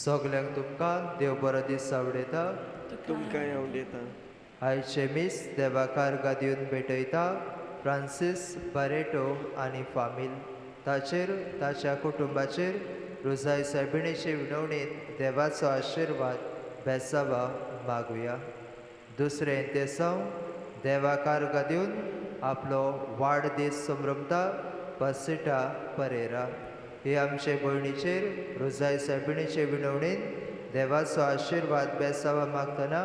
सगल्यांक तुमकां देव बरो दीस आवडयता. तुमकांय आवडयता. आयचे मीस देवाकार गादयेन भेटयता फ्रांसीस बारेटो आनी फामील ताचेर ताच्या कुटुंबाचेर रोजाय सायबिणीचे विनवणेन देवाचो आशिर्वाद बेसावा मागुया. दुसरें तेसांव देवाकार गादयेन आपलो वाडदीस संभ्रमता पसिटा परेरा हे आमचे भयणीचेर रोजाय सायबिणीचे विनवणेन देवाचो आशिर्वाद बेसावा मागतना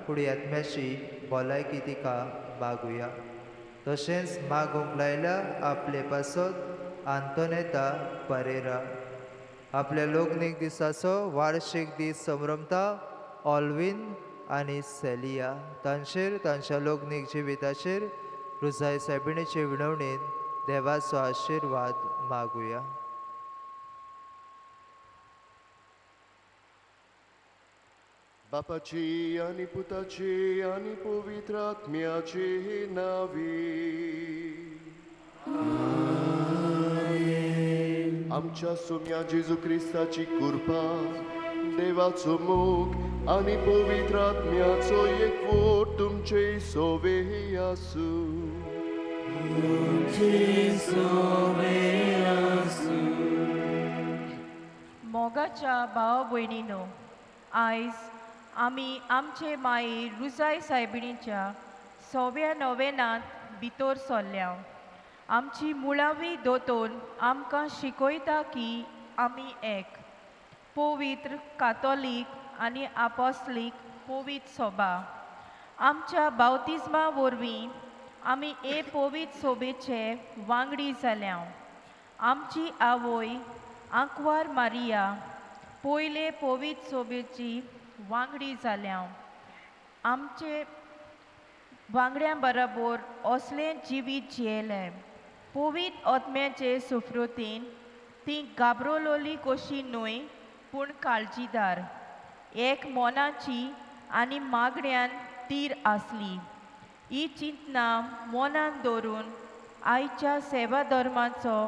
कुडी आत्म्याची भलायकी तिका मागुया. तशेंच मागूंक लायल्या आपले पासत आंतोनेता परेरा आपल्या लोकनीक दिसाचो वार्षीक दीस संभ्रमता ऑल्विन आनी सेलिया तांचेर तांच्या लोकनीक जिविताचेर रोजाय सायबिणीचे विनवणेन देवाचो आशिर्वाद मागुया. बापाची आनी पुताची आनी पवित्र आत्म्याची नावी. आमच्या सोम्या जेजू क्रिस्ताची कृपा, देवाचो मोग आनी पवित्र आत्म्याचो एकवट तुमचे सोवे आसूं. मोगाच्या भाव भयणीनो, आयज आमी आमचे माई रुजाय सायबिणीच्या सव्या नोवेनांत भितर सरल्या. आमची मुळावी दोतोन आमकां शिकयता की आमी एक पवित्र कातोलीक आनी आपोस्लीक पवित्र सोबा. आमच्या बावतिज्मा वरवीं आमी ए पवित्र सोबेचे वांगडी जाल्या. आमची आवय आंकवार मारिया पयले पवित्र सोबेची वांगडी जाल्या. आमचे वांगड्यां बरोबर असलें जिवीत जियेलें. पवित्र आत्म्याचे सुफ्रुतीन ती गाब्रोलोली कशी न्हय पूण काळजीदार, एक मनाची आनी मागण्यान तीर आसली. ही चिंतना मनान दवरून आयच्या सेवा धर्माचो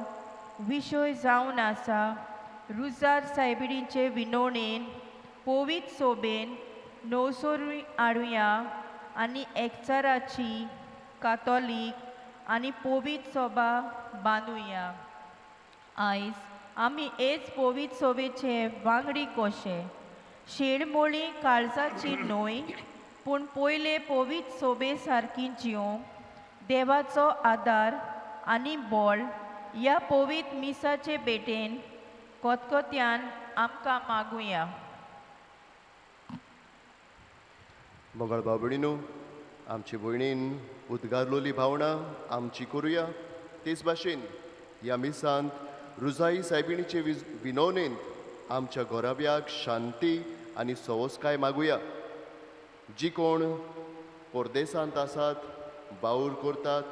विशय जावन आसा रुजार सायबिणीचे विनवणेन पवित्र सोबेन नवसोरूय हाडुया आनी एकचाराची कातोलीक आनी पवित्र सोबा बांदुया. आयज आमी हेच पवित्र सोबेचे वांगडी कशे शेडमोळी काळजाची न्हय पूण पयले पवित्र सोबे सारकी जिवंक देवाचो आदार आनी बळ ह्या पवित्र मिसाचे भेटेन कोतकोत्यान आमकां मागुया. मोगाळ भाव भयणीनो, आमचे भयणीन उद्गारलोली भावनां आमची करुया. तेच भाशेन ह्या मिसांत रुजाई सायबिणीचे विनवणेन आमच्या घराब्याक शांती आनी सवसकाय मागुया. जी कोण परदेसांत आसात, वावर करतात,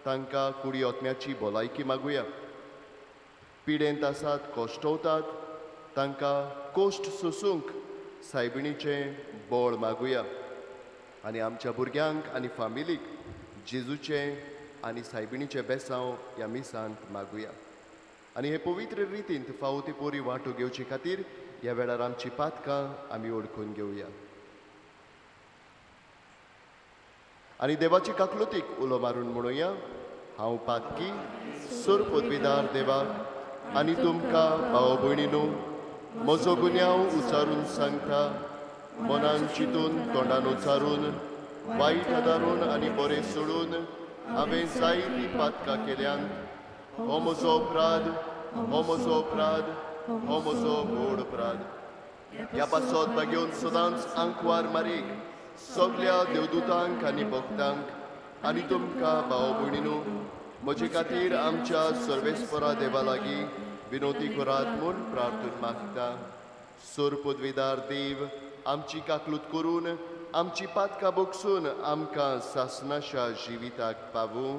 तांकां कुडी आत्म्याची भलायकी मागुया. पिडेंत आसात, कश्टवतात, तांकां कोश्ट सोसूंक सायबिणीचें बळ मागुया. आनी आमच्या भुरग्यांक आनी फामिलीक जेजूचें आनी सायबिणीचें बेसांव ह्या मिसांत मागुया. आनी हे पवित्र रितींत फावो ती पोरी वांटो घेवचे खातीर ह्या वेळार आमची पातकां आमी ओळखून घेवया आनी देवाची काकलुतीक उलो मारून म्हणुया. हांव पातकी सोर पदवीदार देवाक आनी तुमकां भाव भयणीनू म्हजो गुन्यांव उचारून सांगता. मनान चिंतून तोंडान उचारून वायट आदारून आनी बरें सोडून हांवें जायतीं पातकां केल्यान. हो म्हजो अपराध, हो म्हजो अपराध, हो म्हजो व्हड अपराध. ह्या पासत बागेवन सदांच आंकवार मारीक सगल्या देवदूतांक आनी भक्तांक आनी तुमकां भाव भयणीनू म्हजे खातीर आमच्या सर्वेस्परा देवा लागीं विनोती करात म्हूण प्रार्थना मागता. सोर पदवीदार देव आमची काकलूत करून आमची पातकां बगसून आमकां सासनाच्या जिविताक पावूं.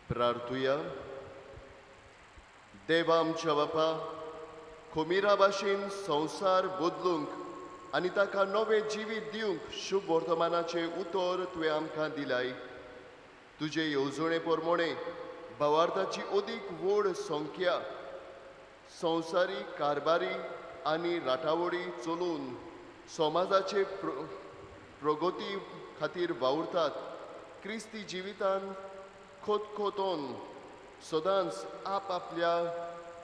प्रार्थुया. देवा आमच्या बापा, खोमीरा भाशेन संवसार बदलूंक आनी ताका नवें जिवीत दिवंक शुभ वर्तमानाचें उतर तुवें आमकां दिलाय. तुजे येवजणे प्रमाणे भावार्थाची अदीक व्हड संख्या संवसारी कारभारी आनी राटावळी चलोवन समाजाचे प्रगती खातीर वावुरतात. क्रिस्ती जिवितान खोतखोतोन सदांच आप आपल्या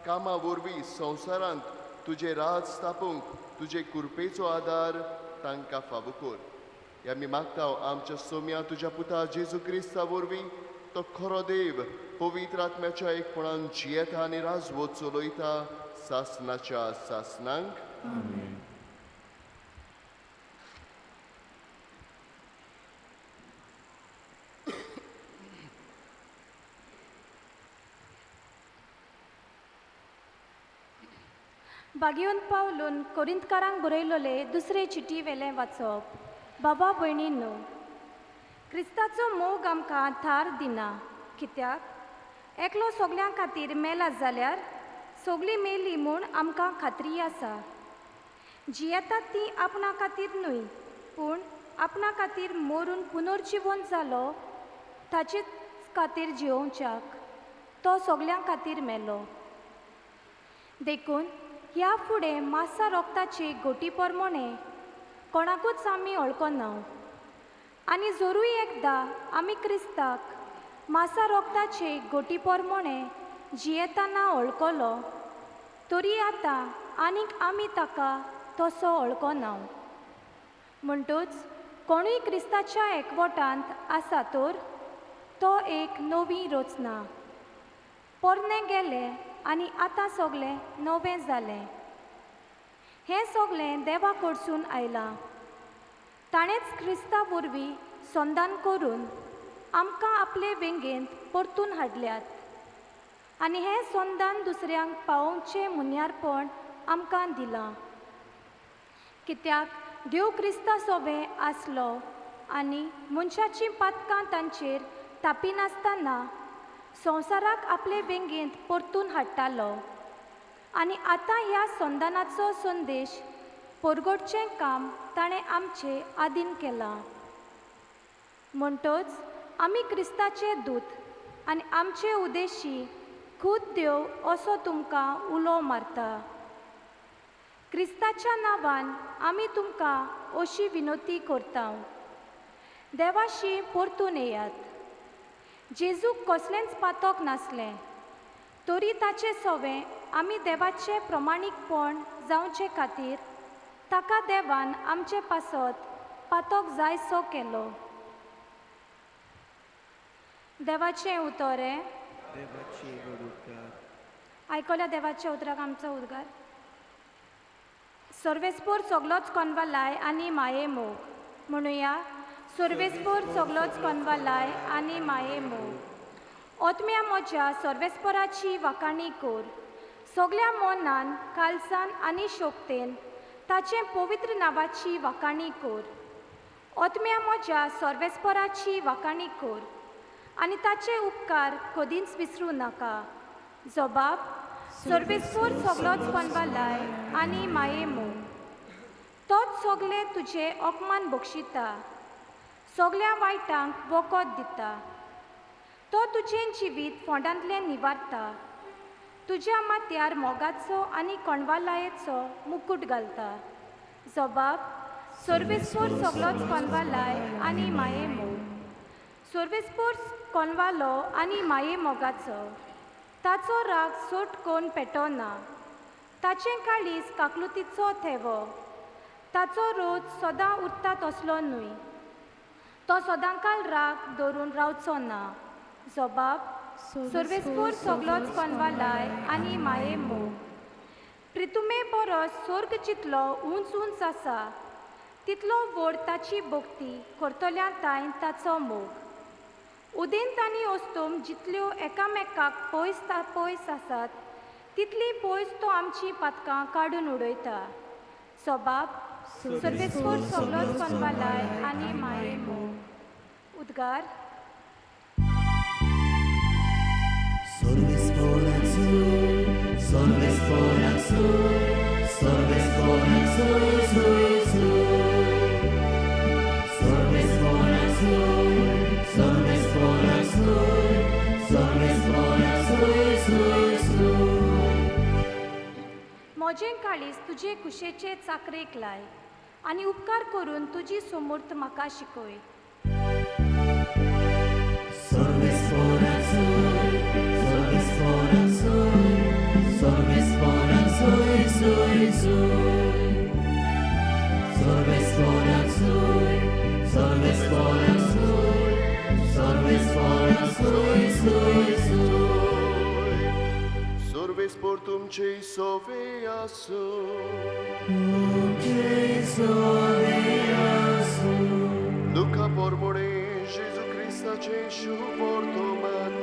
कामा वरवीं संवसारांत तुजें राज स्थापूंक तुजे कृपेचो आदार तांकां फावो कर. ह्या आमी मागता आमच्या सोम्या तुज्या पुता जेजू क्रिस्ता वरवीं, तो खरो देव पवित्र आत्म्याच्या एकपणान जियेता आनी राजवत चलयता सासनाच्या सासनांक. बागेवन पावलून कोरिंतकारांक बरयलोले दुसरे चिटी वेलें वाचप. बाबा भयणींनो, क्रिस्ताचो मोग आमकां थार दिना, कित्याक एकलो सगल्यां खातीर मेला जाल्यार सगळीं मेली म्हूण आमकां खात्री आसा. जियेतात ती आपणा खातीर न्हय, पूण आपणा खातीर मरून पुनर्जिवन जालो ताचेच खातीर जियोवच्याक तो सगल्यां खातीर मेलो. देखून ह्या फुडें मासा रोगताची गोटी परमोणे कोणाकूच आमी वळखना. आनी जरूय एकदां आमी क्रिस्ताक मासा रोगताचे गोटी परमोणे जियेतना वळखलो तरी आतां आनीक आमी ताका तसो वळखना. म्हणटूच कोणूय क्रिस्ताच्या एकवटांत आसा तर तो एक नवी रचना, पोरणें गेलें आनी आतां सगळें नवें जालें. हें सगळें देवा कडसून आयलां. ताणेंच क्रिस्ता वरवीं संदान करून आमकां आपले वेंगेंत परतून हाडल्यात आनी हें संदान दुसऱ्यांक पावोवचें मुन्यारपण आमकां दिलां. कित्याक देव क्रिस्ता सोबें आसलो आनी मनशाचीं पातकां तांचेर तापिनासतना संवसाराक आपले वेंगेंत परतून हाडटालो. आनी आतां ह्या संदानाचो संदेश परगटचें काम ताणें आमचे आदीन केलां. म्हणटच आमी क्रिस्ताचे दूत आनी आमचे उद्देशी खूद देव असो तुमकां उलो मारता. क्रिस्ताच्या नांवान आमी तुमकां अशी विनोती करता, देवाशी परतून येयात. जेजूक कसलेंच पातक नासलें तरी ताचें सवें आमी देवाचें प्रमाणीकपण जावचे खातीर ताका देवान आमचे पासत पातक जायसो केलो. देवाचें उतर. आयकल्या देवाच्या उतराक आमचो उद्गार. सर्वेस्पोर सगलोच कोनवालाय आनी माये मोग. म्हणुया, सर्वेस्पोर सगलोच कोनवालाय आनी माये मोग. ओतम्या म्हज्या सर्वेस्पोराची वाखाणी कोर. सगल्या मनान, कालसान आनी शोक्तेन ताचें पवित्र नांवाची वाखाणी कोर. ओतम्या म्हज्या सर्वेस्पोराची वाखाणी कोर आनी ताचे उपकार कदींच विसरूं नाका. जबाब, सर्वेस्पोर सगलोच कोनवालाय आनी माये मोग. तोच सगले तुजे अपमान बक्षिता, सगल्या वायटांक वखद दिता. तो तुजें जिवीत फोंडांतलें निवारता, तुज्या माथ्यार मोगाचो आनी कोणवालायेचो मुकूट घालता. जबाब, सर्वेस्पोर सगलोच कोनवालाय आनी माये मोग. सर्वेस्पोर कोनवालो आनी माये मोगाचो. ताचो राग सोट कोण पेटोना, ताचें काळीज काकलुतीचो थेवो. ताचो रोज सदां उरता तसलो न्हय, तो सदांकाल राग दवरून रावचो ना. जबाब, सर्वेस्पोर सगलोच कोनवालाय आनी माये मोग. प्रितुमे परस स्वर्ग जितलो उंच उंच आसा तितलो व्हड ताची भक्ती करतल्या तांय ताचो मोग. उदेंत आनी अस्तम जितल्यो एकामेकाक पयस पयस आसात तितली पयस तो आमची पातकां काडून उडयता. जबाब, सर्वेस्पोर सगलोच कोनवालाय आनी माये मोग. उद्गार. म्हजें काळीज तुजे कुशेचे चाकरेक लाय आनी उपकार करून तुजी समर्थ म्हाका शिकय. सर्वेस्पोर तुमचे सोवे आसूं. लुका पोरमोणे जेजू क्रिस्ताचे शुभवर्तमान.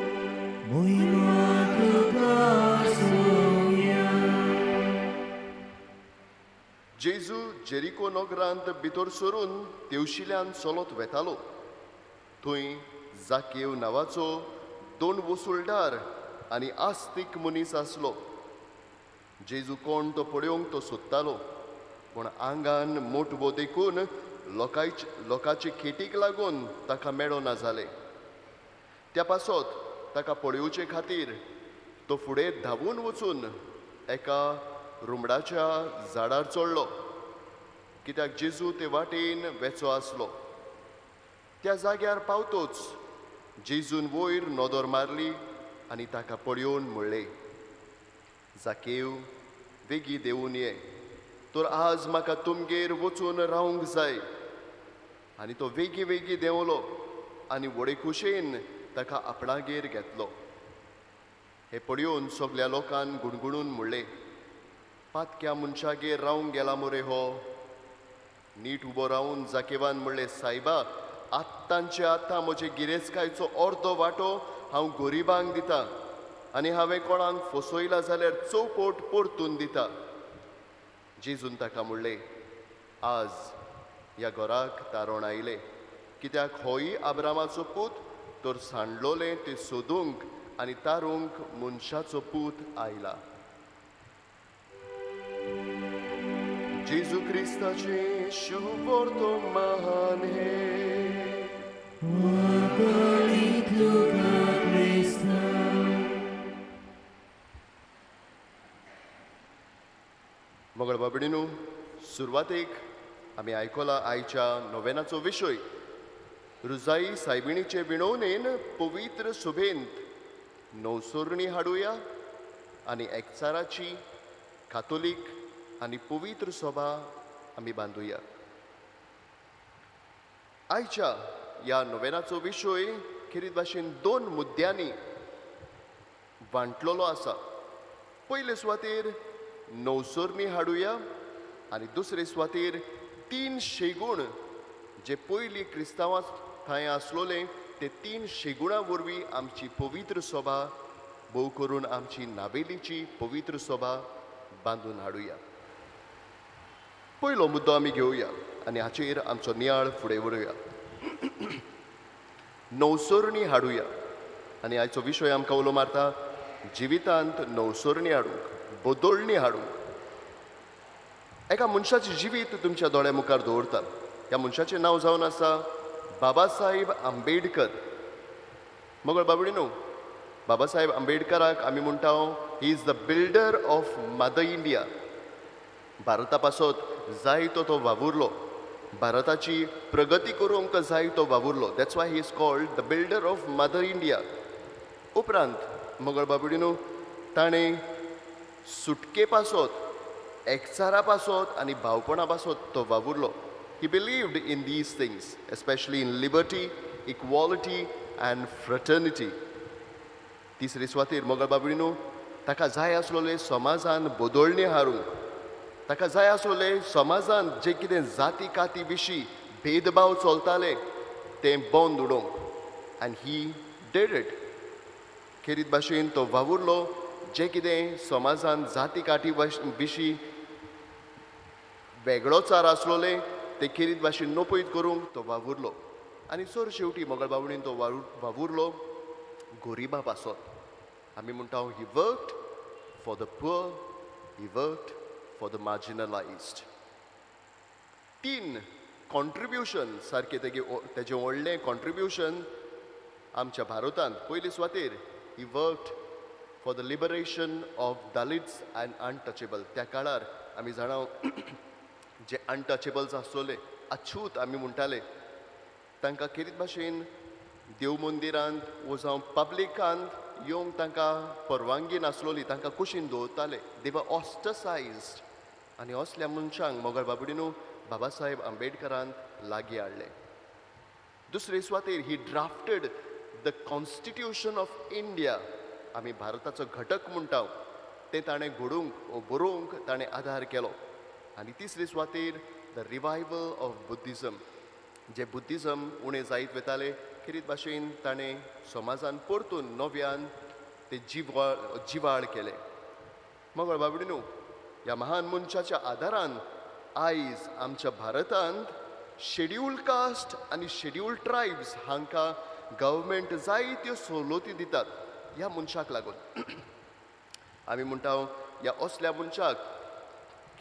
जेजू जेरिको नगरांत भितर सरून तेवशिल्यान चलत वेतालो. थंय जाकेव नांवाचो दोन वसुलदार आनी आस्तीक मनीस आसलो. जेजू कोण तो पळोवंक तो सोदतालो, पूण आंगान मोटवो देखून लोकांचे खेटीक लागून ताका मेळना जालें. त्या पासत ताका पळोवचे खातीर तो फुडें धांवून वचून एका रुमडाच्या झाडार चडलो, कित्याक जेजू ते वाटेन वेचो आसलो. त्या जाग्यार पावतोच जेजून वयर नदर मारली आनी ताका पळोवन म्हणलें, जाकेव बेगी देवून ये, तर आज म्हाका तुमगेर वचून रावंक जाय. आनी तो वेगी वेगी देंवलो आनी व्हडे खुशेन ताका आपणागेर घेतलो. हें पळोवन सगल्या लोकान गुणगुणून म्हणलें, पातक्या मनशागेर रावंक गेला मरे हो. नीट उबो रावून जाकेवान म्हणलें, सायबा, आत्तांचे आतां म्हजे गिरेस्तकायचो अर्दो वांटो हांव गरिबांक दिता आनी हांवें कोणाक फसयला जाल्यार चौपट परतून दिता. जेजून ताका म्हणलें, आज ह्या घराक तारण आयलें, कित्याक होय आब्रामाचो पूत तर सांडलोलें तें सोदूंक आनी तारूंक मनशाचो पूत आयला. जेजू क्रिस्ताचें शुभवर्तमान हें. मंगळ बाबडीनू, सुरवातेक आमी आयकला आयच्या नोवेनाचो विशय रुजाई सायबिणीचे विणवणेन पवित्र सभेंत नवसरणी हाडुया आनी एकचाराची कातोलीक आनी पवित्र सभा आमी बांदुया. आयच्या ह्या नोवेनाचो विशय खेरीत भाशेन दोन मुद्द्यांनी वांटलेलो आसा. पयले सुवातेर नवसरणी हाडुया आनी दुसरे सुवातेर तीन शेगूण जे पयलीं क्रिस्तांवां थंय आसलोले ते तीन शेगुणां वरवीं आमची पवित्र सभा, भोव करून आमची नावेलीची पवित्र सभा बांदून हाडुया. पयलो मुद्दो आमी घेवया आनी हाचेर आमचो नियाळ फुडें व्हरुया. नवसरणी हाडुया आनी आयचो विशय आमकां उलो मारता जिवितांत नवसरणी हाडूंक, बदलणी हाडूंक. एका मनशाचें जिवीत तुमच्या दोळ्या मुखार दवरता. ह्या मनशाचें नांव जावन आसा बाबासाहेब आंबेडकर. मगळ बाबडी न्हू, बाबासाहेब आंबेडकराक आमी म्हणटा he is the builder of mother India. भारता पासत जायतो तो वावुरलो, भारताची प्रगती करूंक जायतो वावुरलो. That's why he is called the builder of mother India. उपरांत मगळ बाबडी न्हू, ताणें सुटके पासत, एकचारा पासत आनी भावपणा पासत तो वावुरलो. He believed in these things, especially in liberty, equality and fraternity. तिसरे सुवातेर मगळ बाबडी न्हू, ताका जाय आसलोले समाजान बदलणी हाडूंक, ताका जाय आसलोले समाजान जे कितें जाती काती विशीं भेदभाव चलताले तें बंद उडोवंक. आनी he did it. खेरीत भाशेन तो वावुरलो जे कितें समाजान जाती काती विशीं वेगळोचार आसलोले ते खेरीत भाशेन नपयत करूंक तो वावुरलो. आनी सर शेवटी मगळ बावणीन तो वावुरलो गरिबा पासत. आमी म्हणटा he worked for the poor, he worked for the marginalised. तीन कॉन्ट्रिब्युशन सारकें तेजें व्हडलें कॉन्ट्रिब्युशन आमच्या भारतांत. पयले सुवातेर he worked for the liberation of Dalits and untouchable. त्या काळार आमी जाणा जे अनटचेबल्स आसतले, अछूत आमी म्हणटाले, तांकां खेरीत भाशेन देव मंदिरांत वो जावं पब्लिकांत येवंक तांकां परवानगी नासलोली, तांकां कुशीन दवरताले. दे वर ऑस्ट्रसायज्ड. आनी असल्या मनशांक मोगल बाबडी न्हू बाबासाहेब आंबेडकरान लागीं हाडले. दुसरे सुवातेर he drafted the constitution of India. आमी भारताचो घटक म्हणटा तें ताणें घडोवंक वो बरोवंक ताणें आदार केलो. आनी तिसरे सुवातेर the revival of Buddhism. J Buddhism उणें जायत वताले खेरीत भाशेन ताणें समाजान परतून नव्यान ते जिवाळ केले. मगळ बाबडी न्हू, ह्या महान मनशाच्या आदारान आयज आमच्या भारतांत शेड्यूल कास्ट आनी शेड्यूल ट्रायब्स हांकां गव्हर्मेंट जायत्यो सवलती दितात ह्या मनशाक लागून. आमी म्हणटा ह्या असल्या मनशाक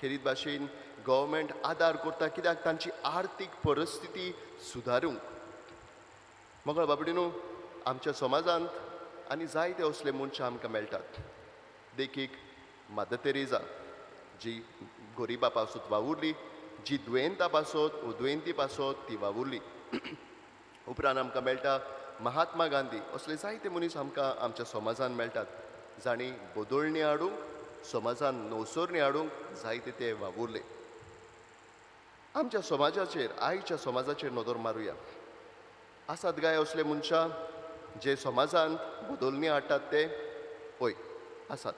खेरीत भाशेन गव्हर्मेंट आदार करता कित्याक तांची आर्थीक परिस्थिती सुदारूंक. मगळ बाबडी न्हू, आमच्या समाजांत आनी जायते असले मनशां आमकां मेळटात. देखीक मदर तेरेजा जी गरिबा पासत वावुरली, जी दुयेंता पासत वो दुयेंती पासत ती वावुरली. उपरांत आमकां मेळटा महात्मा गांधी. असले जायते मनीस आमकां आमच्या समाजान मेळटात जांणी बदलणी हाडूंक, समाजान नवसरणी हाडूंक जायते ते वावुरले. आमच्या समाजाचेर, आयच्या समाजाचेर नदर मारुया. आसात काय असले मनशां जे समाजांत बदलणी हाडटात ते? हय, आसात.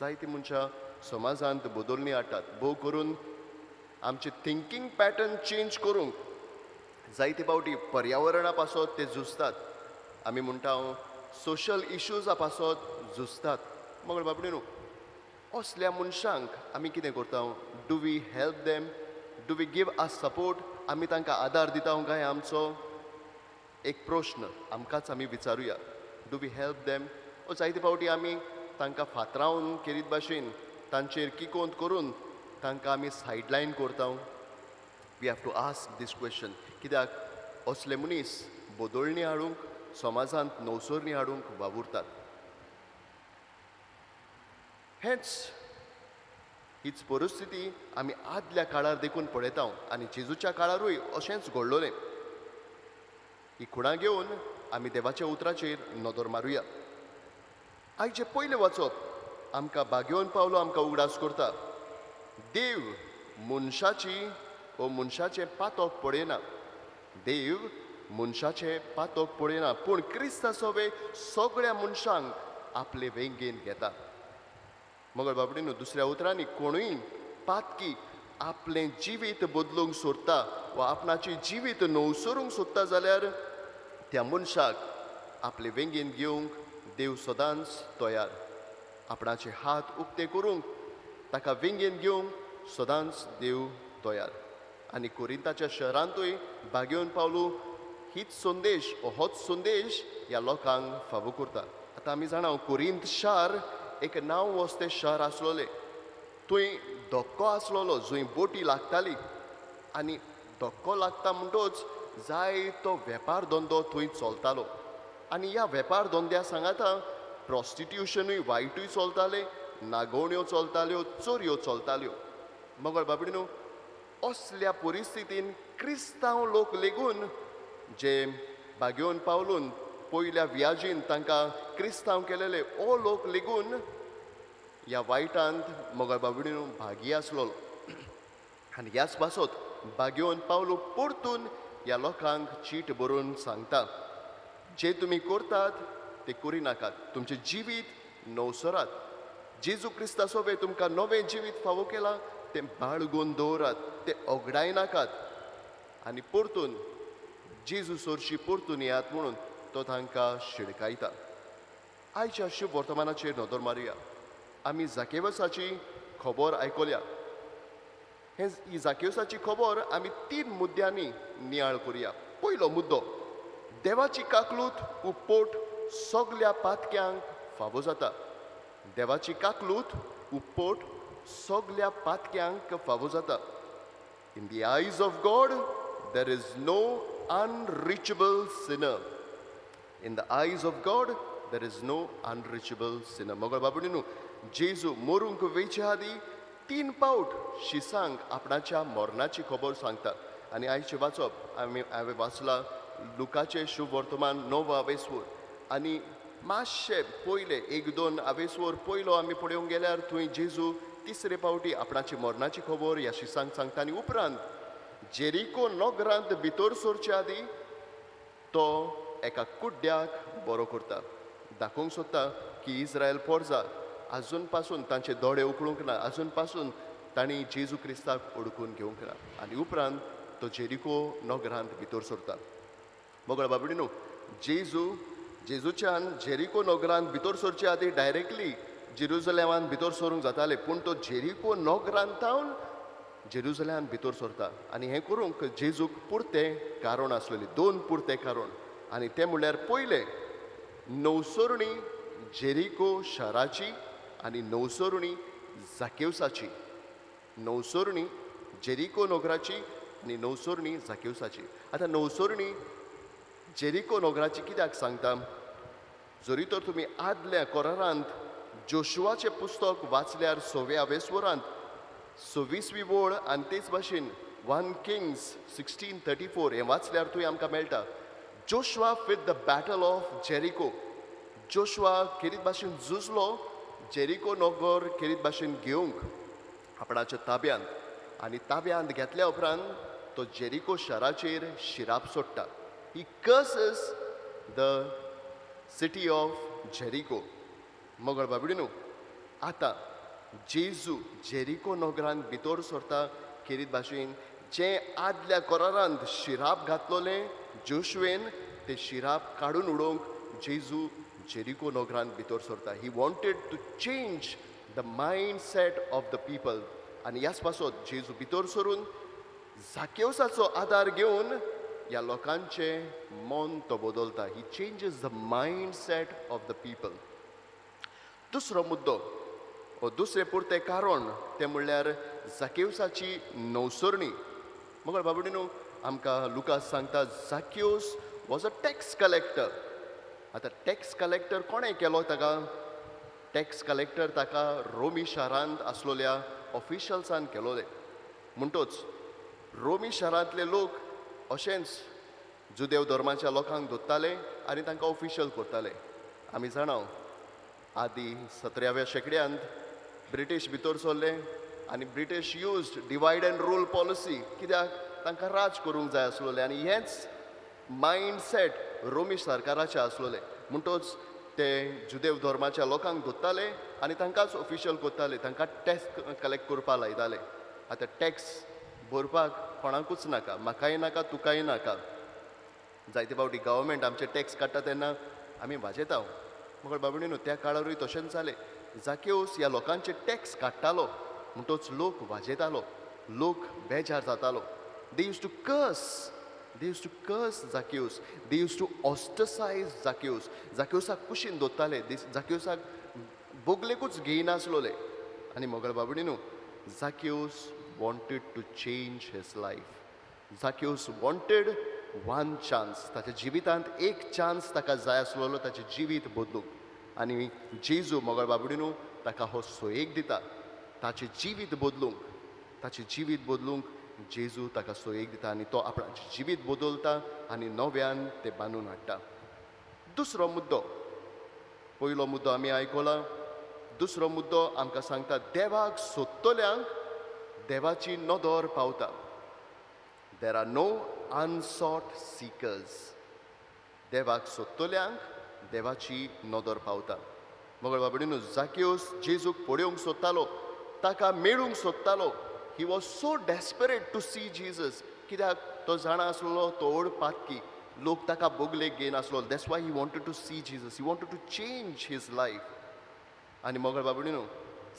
जायते मनशां समाजांत बदलणी हाडटात. भोव करून आमचें थिंकींग पॅटर्न चेंज करूंक जायते फावटी पर्यावरणा पासत ते झुजतात. आमी म्हणटा सोशल इश्यूजा पासत झुजतात. मगळ बाबडी न्हू, असल्या मनशांक आमी कितें करता? Do we help them? Do we give us support? आमी तांकां आदार दिता काय? आमचो एक प्रश्न आमकांच आमी विचारुया. Do we help them? ओ जायते फावटी आमी तांकां फातरावन खेरीत भाशेन तांचेर किकोंत करून तांकां आमी सायडलायन करता. We have to ask this question. कित्याक असले मनीस बदलणी हाडूंक, समाजांत नवसरणी हाडूंक वावुरतात. हेंच हीच परिस्थिती आमी आदल्या काळार देखून पळयता आनी जेजूच्या काळारूय अशेंच घडलोलें. ही खुणां घेवन आमी देवाच्या उतराचेर नदर मारुया. आयचें पयलें वाचप आमकां बागेवन पावलो आमकां उगडास करता. देव मनशाची वो मनशाचें पातक पळयना, देव मनशाचें पातक पळयना, पूण क्रिस्ता सोवे सगळ्या मनशांक आपले वेंगेन घेता. मगर बाबडीनो, दुसऱ्या उतरांनी कोणूय पातकी आपलें जिवीत बदलूंक सोदता वा आपणाचें जिवीत नवसरूंक सोदता जाल्यार त्या मनशाक आपले वेंगेन घेवंक देव सदांच तयार. आपणाचे हात उक्ते करूंक ताका वेंगेन घेवंक सदांच देव तयार. आनी कोरिंताच्या शहरांतूय बागेवन पावलू हीच संदेश, होच संदेश ह्या लोकांक फावो करता. आतां आमी जाणा, कोरिंत शार एक नांव वस्तें शहर आसलोलें. थंय धक्को आसलोलो जंय बोटी लागताली आनी धक्को लागता म्हणटोच जायतो वेपार धंदो थंय चलतालो. आनी ह्या वेपार धंद्या सांगाता प्रोस्टिट्युशनूय वायटूय चलतालें, नागोवण्यो चलताल्यो, चोरयो चलताल्यो. मगळ बाबडी न्हू, असल्या परिस्थितीन क्रिस्तांव लोक लेगून जे बागेवन पावलून पयल्या व्याजीन तांकां क्रिस्तांव केलेले, ओ लोक लेगून ह्या वायटांत मगळ बाबडी न्हू भागी आसलो. आनी ह्याच पासत बागेवन पावलू परतून ह्या लोकांक चीट बरोवन सांगता, जे तुमी करतात ते करिनाकात, तुमचें जिवीत नवसरात. जेजू क्रिस्ता सोबे तुमकां नवें जिवीत फावो केलां तें बाळगून दवरात, तें ओगडायनाकात आनी परतून जेजू सोरशी परतून येयात म्हणून तो तांकां शिडकायता. आयच्या शुभ वर्तमानाचेर नदर मारुया. आमी जाकेवसाची खबर आयकल्या. हे ही जाकेवसाची खबर आमी तीन मुद्द्यांनी नियाळ करुया. पयलो मुद्दो, देवाची काकलूत उपपोट सगल्या पातक्यांक फावो जाता. देवाची काकलूत उपपोट सगल्या पातक्यांक फावो जाता. In the eyes of God there is no unreachable sinner. In the eyes of God there is no unreachable sinner. मगळ बाबडी न्हू, जेजू मरूंक वेचे आदी 3 पावट शिसांक आपणाच्या मरणाची खबर सांगता. आनी आयचें वाचप आमी हांवें वाचलां लुकाचें शुभ वर्तमान 9 आवेसवर. आनी मातशें पयले 1-2 आवेसवर पयलो आमी पळोवंक गेल्यार थंय जेजू 3रे पावटी आपणाची मरणाची खबर ह्या शिसांक सांगता. आनी उपरांत जेरिको नगरांत भितर सरचे आदी तो एका कुड्ड्याक बरो करता. दाखोवंक सोदता की इस्रायल पोरजा आजून पासून तांचे दोळे उकळूंक ना, आजून पासून तांणी जेजू क्रिस्ताक ओडकून घेवंक ना. आनी उपरांत तो जेरिको नगरांत भितर सरता. मगळ बाबडी न्हू, जेजूच्यान जेरिको नगरांत भितर सरचे आदी डायरेक्टली जेरुजलेमान भितर सरूंक जाताले, पूण तो जेरिको नगरांत जेरुजलेमान भितर सरता. आनी हें करूंक जेजूक पुरतें कारण आसलेलें, 2 पुरतें कारण. आनी तें म्हणल्यार पयलें नवसरणी जेरिको शाराची आनी नवसरणी जाकेवसाची. नवसरणी जेरिको नगराची आनी नवसरणी जाकेवसाची. आतां नवसरणी जेरिको नगराची कित्याक सांगता? जरी तर तुमी आदल्या कोरारांत जोशुआचें पुस्तक वाचल्यार 6व्या आवेसवरांत 26वी वळ आनी तेच भाशेन 1 Kings 16:34 हें वाचल्यार थंय आमकां मेळटा, Joshua with the battle of Jericho. Joshua खेरीत भाशेन झुजलो जेरिको नगर खेरीत भाशेन घेवंक आपणाच्या ताब्यांत, आनी ताब्यांत घेतल्या उपरांत तो जेरिको शाराचेर शिराप सोडटा. He curses the city of Jericho. मगळ बाबडी न्हू, आतां जेजू जेरिको नगरांत भितर सरता खेरीत भाशेन जें आदल्या कोरारांत शिराप घातलोलें जोशुएन ते शिराप काडून उडोवंक जेजू जेरिको नगरांत भितर सरता. He wanted to change the mindset of the people. आनी ह्याच पासत जेजू भितर सरून जाकेवसाचो आदार घेवन ह्या लोकांचें मन तो बदलता. He changes the mindset of the people. दुसरो मुद्दो ओ दुसरें पुरतें कारण तें म्हणल्यार जाकेवसाची नवसरणी. मगळ बाबडी न्हू, आमकां लुकास सांगता Zacchaeus was a tax collector. आतां टॅक्स कलेक्टर कोणें केलो ताका? टॅक्स कलेक्टर ताका रोमी शारांत आसलोल्या ऑफिशल्सान केलोले. म्हणटोच रोमी शारांतले लोक अशेंच जुदेव धर्माच्या लोकांक धरताले आनी तांकां ऑफिशल करताले. आमी जाणा आदी 17व्या शेंकड्यांत ब्रिटीश भितर सरले आनी British used divide and rule policy. कित्याक? तांकां राज करूंक जाय आसलोलें आनी हेंच मायंडसेट रोमी सरकाराचें आसलोलें. म्हणटोच ते जुदेव धर्माच्या लोकांक धरताले आनी तांकांच ऑफिशियल करताले, तांकां टॅक्स कलेक्ट करपाक लायताले. आतां टॅक्स भरपाक कोणाकूच नाका, म्हाकाय नाका, तुकाय नाका. जायते फावटी गव्हर्मेंट आमचे टॅक्स काडटा तेन्ना आमी वाजेता. मगळ बाबडीनो, त्या काळारूय तशेंच जालें. जाकेवस ह्या लोकांचे टॅक्स काडटालो म्हणटोच लोक वाजेतालो, लोक बेजार जातालो. They used to curse, they used to curse Zacchaeus, they used to ostracize Zacchaeus. जाक्यूसाक कुशीन दवरताले, जाक्यूसाक बोगलेकूच घेयनासलोले. आनी Mughal बाबडीनो, Zacchaeus wanted to change his life. Zacchaeus wanted one chance. ताच्या जिवितांत एक चान्स ताका जाय आसलेलो ताचें जिवीत बदलूंक. आनी जेजू मोगळ बाबडीनो ताका हो सोयेक दिता ताचें जिवीत बदलूंक. ताचें जिवीत बदलूंक जेजू ताका सोयेक दिता आनी तो आपणाचें जिवीत बदलता आनी नव्यान तें बांदून हाडटा. दुसरो मुद्दो, पयलो मुद्दो आमी आयकला. दुसरो मुद्दो आमकां सांगता देवाक सोदतल्यांक देवाची नदर पावता. There are no unsought seekers. देवाक सोदतल्यांक देवाची नदर पावता. मगळ बाबडीनो, जाक्यूस जेजूक पळोवंक सोदतालो, ताका मेळूंक सोदतालो. He was so desperate to see Jesus. कित्याक तो जाणा आसलो तो व्हड पातकी, लोक ताका बोगलेक घेयनासलो. That's why he wanted to see Jesus, he wanted to change his life. आनी मोगळ बाबडीनो,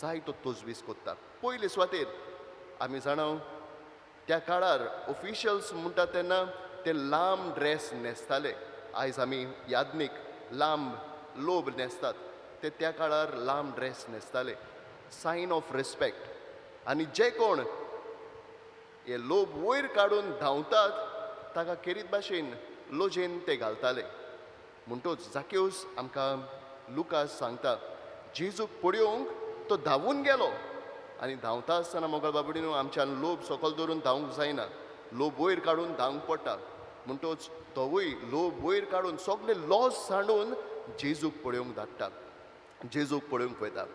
जायतो तजवीज कोत्ता. पयले सुवातेर आमी जाणा त्या काळार ऑफिशियल्स म्हणटा तेन्ना ते लांब ड्रेस न्हेसताले. आयज आमी यादनीक लांब लोब न्हेसतात, ते त्या काळार लांब ड्रेस न्हेसताले, सायन ऑफ रिस्पेक्ट. आनी जे कोण हे लोब वयर काडून धांवतात ताका खेरीत भाशेन लोजेन ते घालताले. म्हणटोच जाक्यूस आमकां लुकास सांगता जेजूक पळोवंक तो धांवून गेलो. आनी धांवता आसतना मोगल बाबडीनो आमच्यान लोब सकयल दवरून धांवंक जायना, लोब वयर काडून धांवंक पडटा. म्हणटोच तोवूय लोब वयर काडून सगळे लॉस सांडून जेजूक पळोवंक धाडटा, जेजूक पळोवंक वयता.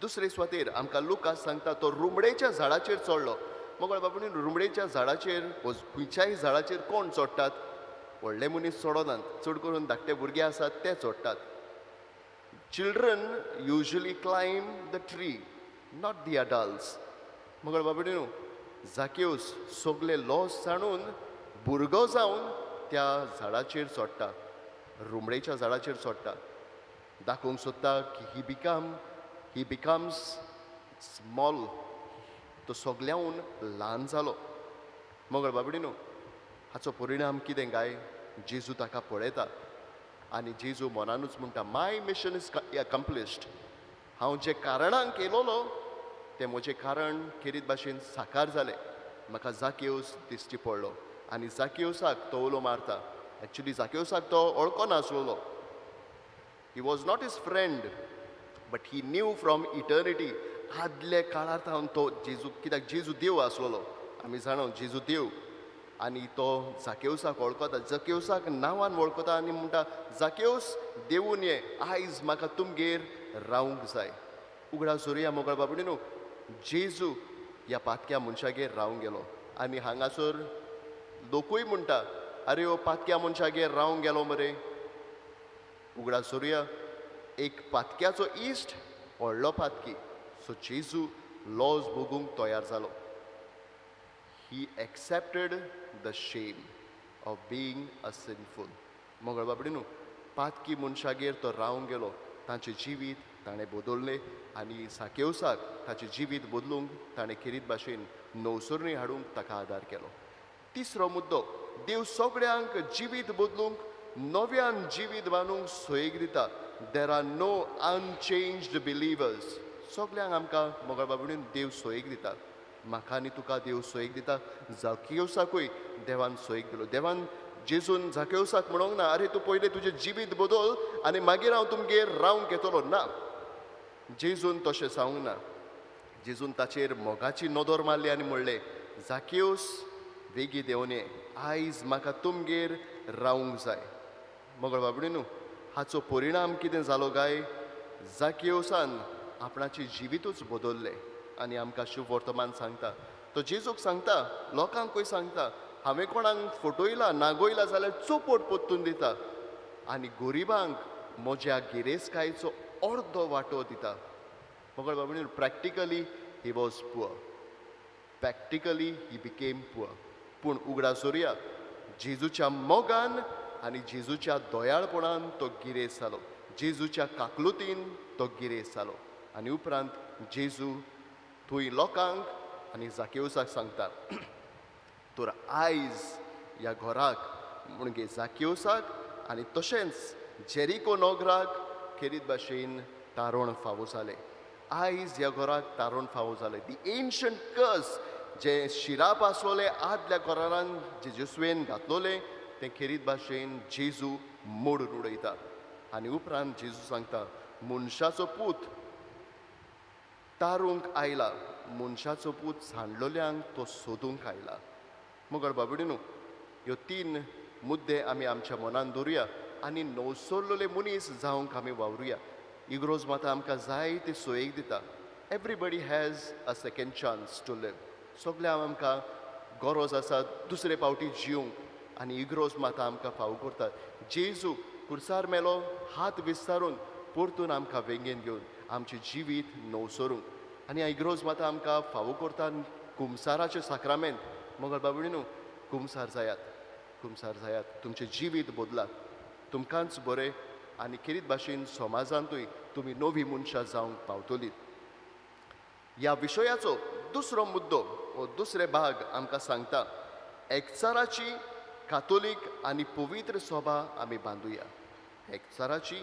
दुसरे सुवातेर आमकां लुकास सांगता तो रुमडेच्या झाडाचेर चडलो. मोगल बाबडीनो, रुमडेच्या झाडाचेर खंयच्याय झाडाचेर कोण चडटात? व्हडले मनीस चडनात, चड करून धाकटे भुरगे आसात ते चडटात. Children usually climb the tree, not the adults. मगळ बाबडीनो, जाक्यूस सगळे लॉस सांडून भुरगो जावन त्या झाडाचेर चडटा, रुमडेच्या झाडाचेर चडटा. दाखोवंक सोदता की he becomes small, तो सगळ्याहून ल्हान जालो. मगळ बाबडीनो, हाचो परिणाम कितें काय? जेजू ताका पळयता आनी जेजू मनानूच म्हणटा, my mission is accomplished. हांव जे कारणांक केलोलो तें म्हजें कारण खेरीत भाशेन साकार जालें. म्हाका जाक्यूस दिश्टी पडलो. आनी जाक्यूसाक तो उलो मारता. एक्चुली जाक्यूसाक तो वळखनासलोलो. He was not his friend, but he knew from eternity. आदले काळार सावन तो जेजू, कित्याक जेजू देव आसलोलो, आमी जाणा जेजू देव. आनी तो जाक्यूसाक वळखता, जाक्यूसाक नांवान वळखता आनी म्हणटा, जाक्यूस देवून ये, आयज म्हाका तुमगेर रावंक जाय. उगडास धरुया मोगळ बाबडीनो, जेजू ह्या पातक्या मनशागेर रावंक गेलो. आनी हांगासर लोकूय म्हणटा, आरे हो पातक्या मनशागेर रावंक गेलो मरे. उगडास धरुया, एक पातक्याचो इश्ट व्हडलो पातकी. सो जेजू लॉज भोगूंक तयार जालो. He accepted the shame of being a sinful. मोगळ बाबडीनो, पातकी मनशागेर तो रावंक गेलो, तांचें जिवीत ताणें बदललें. आनी साकेवसाक ताचें जिवीत बदलूंक ताणें खेरीत भाशेन नवसरणी हाडूंक ताका आदार केलो. तिसरो मुद्दो, देव सगळ्यांक जिवीत बदलूंक, नव्यान जिवीत बांदूंक सोयीक दिता. There are no unchanged believers. सगळ्यांक आमकां मोगळ बाबडीन देव सोयीक दिता. म्हाका आनी तुका देव सोयीक दिता. जाक्यूसाकूय देवान सोयीक दिलो. देवान जेजून जाक्यूसाक म्हणूंक ना, अरे तूं पयलें तुजें जिवीत बदल आनी मागीर हांव तुमगेर रावंक येतलो. ना, जेजून तशें सांगूंक ना. जेजून ताचेर मोगाची नदर मारली आनी म्हणलें, जाक्यूस वेगीं देंवन ये, आयज म्हाका तुमगेर रावंक जाय. मोगळ बाबडीनू, हाचो परिणाम कितें जालो काय? जाक्यूसान आपणाचें जिवितूच बदललें. आनी आमकां शुभ वर्तमान सांगता, तो जेजूक सांगता, लोकांकूय सांगता, हांवें कोणाक फटयला नागोयला जाल्यार चोपट परतून दिता आनी गरिबांक म्हज्या गिरेस्तकायेचो अर्दो वांटो दिता. मोगाळ भाव भयणीनो, practically he was poor, practically he became poor. पूण उगडास दवरुया, जेजूच्या मोगान आनी जेजूच्या दयाळपणान तो गिरेस्त जालो, जेजूच्या काकलुतीन तो गिरेस्त जालो. आनी उपरांत जेजू थंय लोकांक आनी जाकेवसाक सांगता, तर आयज ह्या घराक म्हणजे जाकेवसाक आनी तशेंच जेरिको नगराक खेरीत भाशेन तारण फावो जालें. आयज ह्या घराक तारण फावो जालें. दी एन्शंट कर्स जें शिराप आसलोलें आदल्या करारान जे जेजून घातलोलें तें खेरीत भाशेन जेजू मोडून उडयता. आनी उपरांत जेजू सांगता, मनशाचो पूत तारूंक आयला, मनशाचो पूत सांडलोल्यांक तो सोदूंक आयला. मोगाळ बाबडीनू, ह्यो तीन मुद्दे आमी आमच्या मनान दवरुया आनी नवसरलेले मनीस जावंक आमी वावरुया. इग्रोज माता आमकां जाय ते सोयीक दिता. Everybody has a second chance to live. सगळ्यांक आमकां गरज आसा दुसरे पावटी जिवंक आनी इग्रोज माता आमकां फावो करता. जेजू कुर्सार मेलो हात विस्तारून परतून आमकां वेंगेन घेवन आमचें जिवीत नवसरूंक. आनी इग्रोज माता आमकां फावो करता कुमसाराचें साक्रामेंत. मोगाळ बाबडीनू, कुमसार जायात, कुमसार जायात, तुमचें जिवीत बदलात, तुमकांच बरें आनी खेरीत भाशेन समाजांतूय तुमी नवी मनशां जावंक पावतलीं. ह्या विशयाचो दुसरो मुद्दो वो दुसरे भाग आमकां सांगता, एकचाराची कातोलीक आनी पवित्र सभा आमी बांदुया. एकचाराची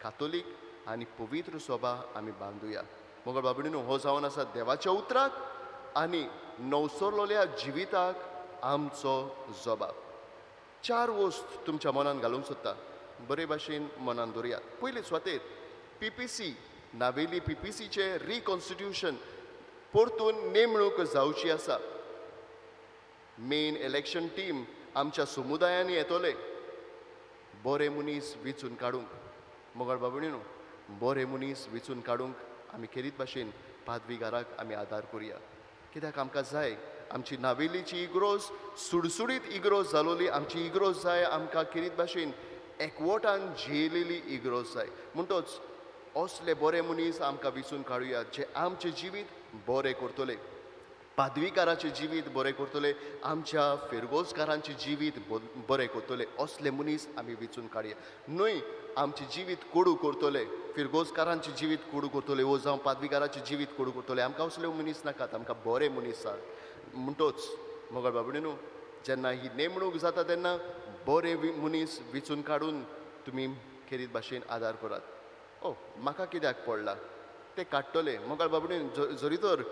कातोलीक आनी पवित्र सभा आमी बांदुया. मोगाळ बाबडीनू, हो जावन आसा देवाच्या उतराक आनी नवसरलोल्या जिविताक आमचो जबाब. चार वस्त तुमच्या मनान घालूंक सोदता, बरे भाशेन मनान दवरयात. पयले सुवातेर पीपीसी नावेली पीपीसीचें रिकॉन्स्टिट्यूशन परतून नेमणूक जावची आसा. मेन इलेक्शन टीम आमच्या समुदायांनी येतले बरे मनीस विचून काडूंक. मोगाळ बाबडीनू, बरे मनीस विचून काडूंक आमी खेरीत भाशेन पादवीगाराक आमी आदार करुया. कित्याक आमकां जाय आमची नावेलीची इग्रोज सुडसुडीत इग्रोज जालोली आमची इग्रोज जाय आमकां खेरीत भाशेन एकवटान जियेलेली इग्रोज जाय. म्हणटोच असले बरे मनीस आमकां विचून काडुया जे आमचें जिवीत बरें करतले, पादवीकाराचें जिवीत बरें करतले, आमच्या फिरगोजकारांचें जिवीत बरें करतले. असले मनीस आमी विचून काडया. न्हय आमचें जिवीत कोडू करतले, फिरगोजकारांचें जिवीत कोडू करतले वो जावं पादवीकाराचें जिवीत कोडू करतले, आमकां असले मनीस नाकात, आमकां बरे मनीस जाय. म्हणटोच मोगाळ बाबडीनू, जेन्ना ही नेमणूक जाता तेन्ना बरे मनीस विचून काडून तुमी खेरीत भाशेन आदार करात. ओ म्हाका कित्याक पडला ते काडटले. मोगाळ बाबडीन, जरी तर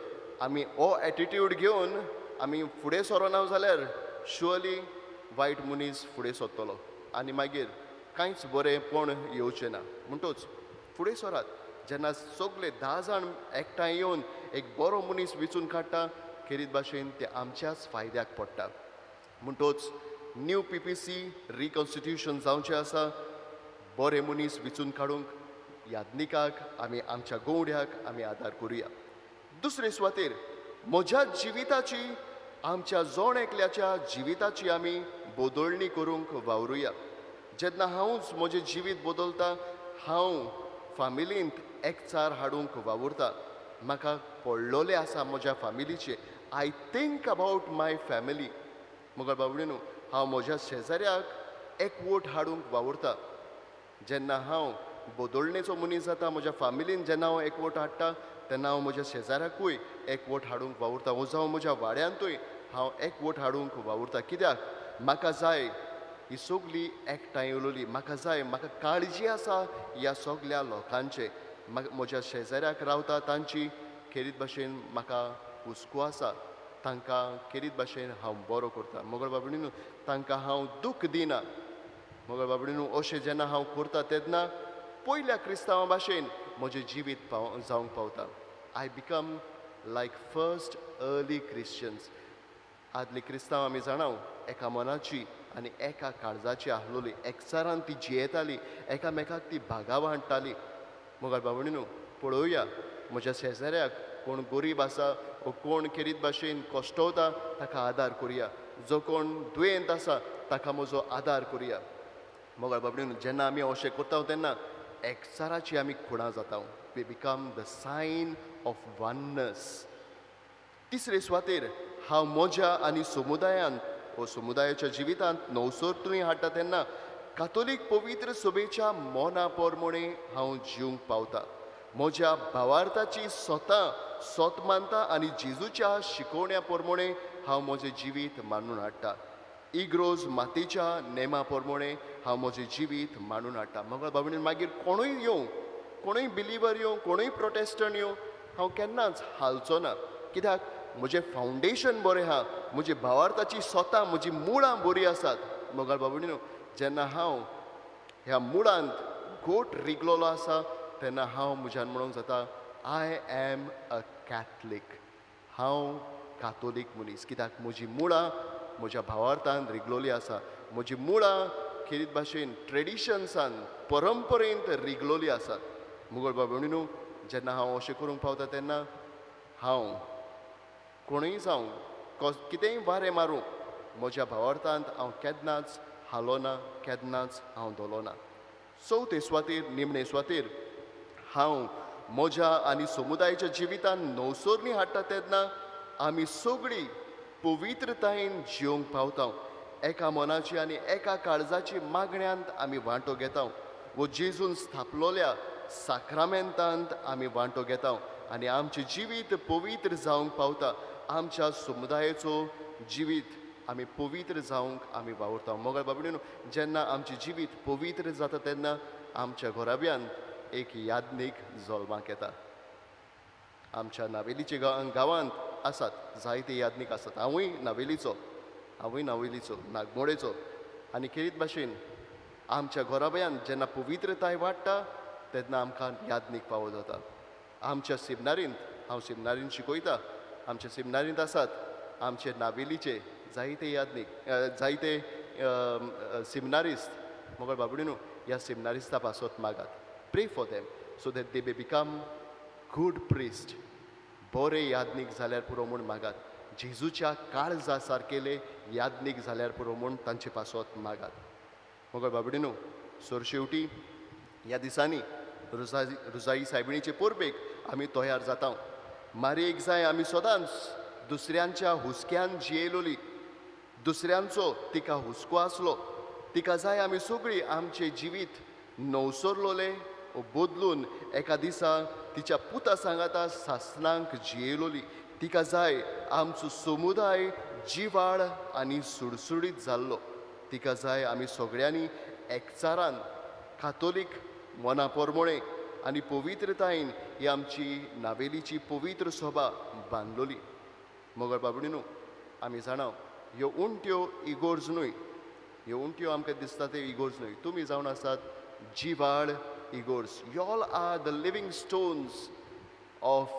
आमी हो एटिट्यूड घेवन आमी फुडें सरोना जाल्यार शुअरली वायट मनीस फुडें सरतलो आनी मागीर कांयच बरेंपण येवचें ना. म्हणटोच फुडें सरात. जेन्ना सगळे 10 जाण एकठांय येवन एक बरो मनीस विचून काडटा खेरीत भाशेन ते आमच्याच फायद्याक पडटा. म्हणटोच न्यू पीपीसी रिकॉन्स्टिट्यूशन जावचें आसा. बरे मनीस विचून काडूंक याज्ञिकाक आमी आमच्या गवड्याक आमी आदार करुया. दुसरे सुवातेर म्हज्या जिविताची आमच्या जण एकल्याच्या जिविताची आमी बदलणी करूंक वावरुया. जेन्ना हांवूच म्हजें जिवीत बदलता, हांव फामिलींत एकचार हाडूंक वावुरता. म्हाका पडलोलें आसा म्हज्या फामिलीचें. I think about my family. मोगाळ बाबडीनू, हांव म्हज्या शेजाऱ्याक एकवट हाडूंक वावुरता. जेन्ना हांव बदलणेचो मनीस जाता, म्हज्या फामिलीन जेन्ना हांव एकवट हाडटा तेन्ना हांव म्हज्या शेजाऱ्याकूय एकवट हाडूंक वावुरता, वो जावं म्हज्या वाड्यांतूय हांव एकवट हाडूंक वावुरता. कित्याक म्हाका जाय ही सगळी एकठांय उलोवली, म्हाका जाय, म्हाका काळजी आसा ह्या सगल्या लोकांचे. म्हज्या शेजाऱ्याक रावता तांची खेरीत भाशेन म्हाका हुस्को आसा, तांकां खेरीत भाशेन हांव बरो करता. मोगाळ बाबडीनू, तांकां हांव दूख दिना. मोगाळ बाबडीनू, अशें जेन्ना हांव करता तेन्ना पयल्या क्रिस्तांवा भाशेन म्हजें जिवीत जावंक पावता. I become like first early Christians. आदली क्रिस्तांव आमी जाणाव एका मनाची आनी एका काळजाची आहलोली, एकचारान ती जियेताली, एकामेकाक ती भागाव हाडटाली. मोगाळ बाबडीनू, पळोवया म्हज्या शेजाऱ्याक कोण गरीब आसा वो कोण खेरीत भाशेन कश्टवता ताका आदार करुया. जो कोण दुयेंत आसा ताका म्हजो आदार करुया. मोगाळ बाबडीनू, जेन्ना आमी अशें करता तेन्ना एकचाराची आमी खुणां जाता. We become the sign of oneness. तिसरे सुवातेर हांव म्हज्या आनी समुदायांत वो समुदायाच्या जिवितांत नवसरतूय हाडटा तेन्ना कातोलीक पवित्र सभेच्या मना पोरमोणे हांव जिवंक पावता. म्हज्या भावार्थाची स्वता सोत मानता आनी जेजूच्या शिकोवण्या पोरमोणे हांव म्हजें जिवीत मांडून हाडटा. इग्रोज मातेच्या नेमा पोरमोणे हांव म्हजें जिवीत मांडून हाडटा. मंगळ बाबीन मागीर कोणूय येवं, कोणूय बिलीवर येवं, कोणूय प्रोटेस्टंट येवं, हांव केन्नाच हालचो ना. कित्याक म्हजें फावंडेशन बरें आहा, म्हजी भावार्थाची स्वता म्हजी मुळां बरीं आसात. मोगाळ बाबीनो, जेन्ना हांव ह्या मुळांत गोट रिगलोलो आसा तेन्ना हांव म्हज्यान म्हणूंक जाता I am a Catholic. हांव कातोलीक मनीस. कित्याक म्हजी मुळां म्हज्या भावार्थान रिगलोली आसा. म्हजी मुळां खेरीत भाशेन ट्रेडिशन्सान परंपरेंत रिगलोली आसात. मुगळ बाबणीनू, जेन्ना हांव अशें करूंक पावता तेन्ना हांव कोणूय जावं कितेंय वारें मारूं म्हज्या भावार्थांत हांव केन्नाच हालो ना, केन्नाच हांव धोलो ना. चवथे सुवातेर, निमणे सुवातेर हांव म्हज्या आनी समुदायाच्या जिवितान नवसरणी हाडटा तेन्ना आमी सगळीं पवित्रतायेन जिवंक पावता. एका मनाची आनी एका काळजाची मागण्यांत आमी वांटो घेता वो जेजून स्थापलोल्या साक्रामेंतांत आमी वांटो घेता आनी आमचें जिवीत पवित्र जावंक पावता. आमच्या समुदायाचो जिवीत आमी पवित्र जावंक आमी वावुरता. मोगाळ बाबडीनो, जेन्ना आमचें जिवीत पवित्र जाता तेन्ना आमच्या घराब्यांत एक याज्ञीक जल्माक येता. आमच्या नावेलीच्या गांवांत आसात जायते याज्ञीक आसात. हांवूय नावेलीचो, नागमोडेचो. आनी खेरीत भाशेन आमच्या घराब्यांत जेन्ना पवित्रताय वाडटा तेन्ना आमकां याज्ञीक फावो जाता. आमच्या सिमनारींत, हांव सिमनारींत शिकयता, आमच्या सिमनारींत आसात आमचे नावेलीचे जायते याज्ञीक, जायते सिमनारिस्त. मोगाळ बाबडीनो, ह्या सिमनारिस्ता पासत मागात. Pray for them so that they may become good priest. बरे याज्ञीक जाल्यार पुरो म्हूण मागात. जेजूच्या काळजा सारकेले याज्ञीक जाल्यार पुरो म्हूण तांचे पासत मागात. मोगाळ बाबडीनो, सरशेवटी ह्या दिसांनी रुजाई सायबिणीचे परबेक आमी तयार जाता. मारयेक जाय आमी सदांच दुसऱ्यांच्या हुस्क्यान जियेलोली, दुसऱ्यांचो तिका हुस्को आसलो. तिका जाय आमी सगळीं आमचें जिवीत नवसरलोलें बदलून एका दिसा तिच्या पुता सांगाता सासणांक जियेलोली. तिका जाय आमचो समुदाय जिवाळ आनी सुडसुडीत जाल्लो. तिका जाय आमी सगळ्यांनी एकचारान कातोलीक मना पोरमोळे आनी पवित्रतायेन ही आमची नावेलीची पवित्र सभा बांदलोली. मगर बाबडीनू, आमी जाणा ह्यो उंट्यो इगोर्ज न्हय, ह्यो उंट्यो आमकां दिसता त्यो इगोर्ज न्हय. तुमी जावन आसात जिवाळ इगोर्ज. Y'all are the living stones of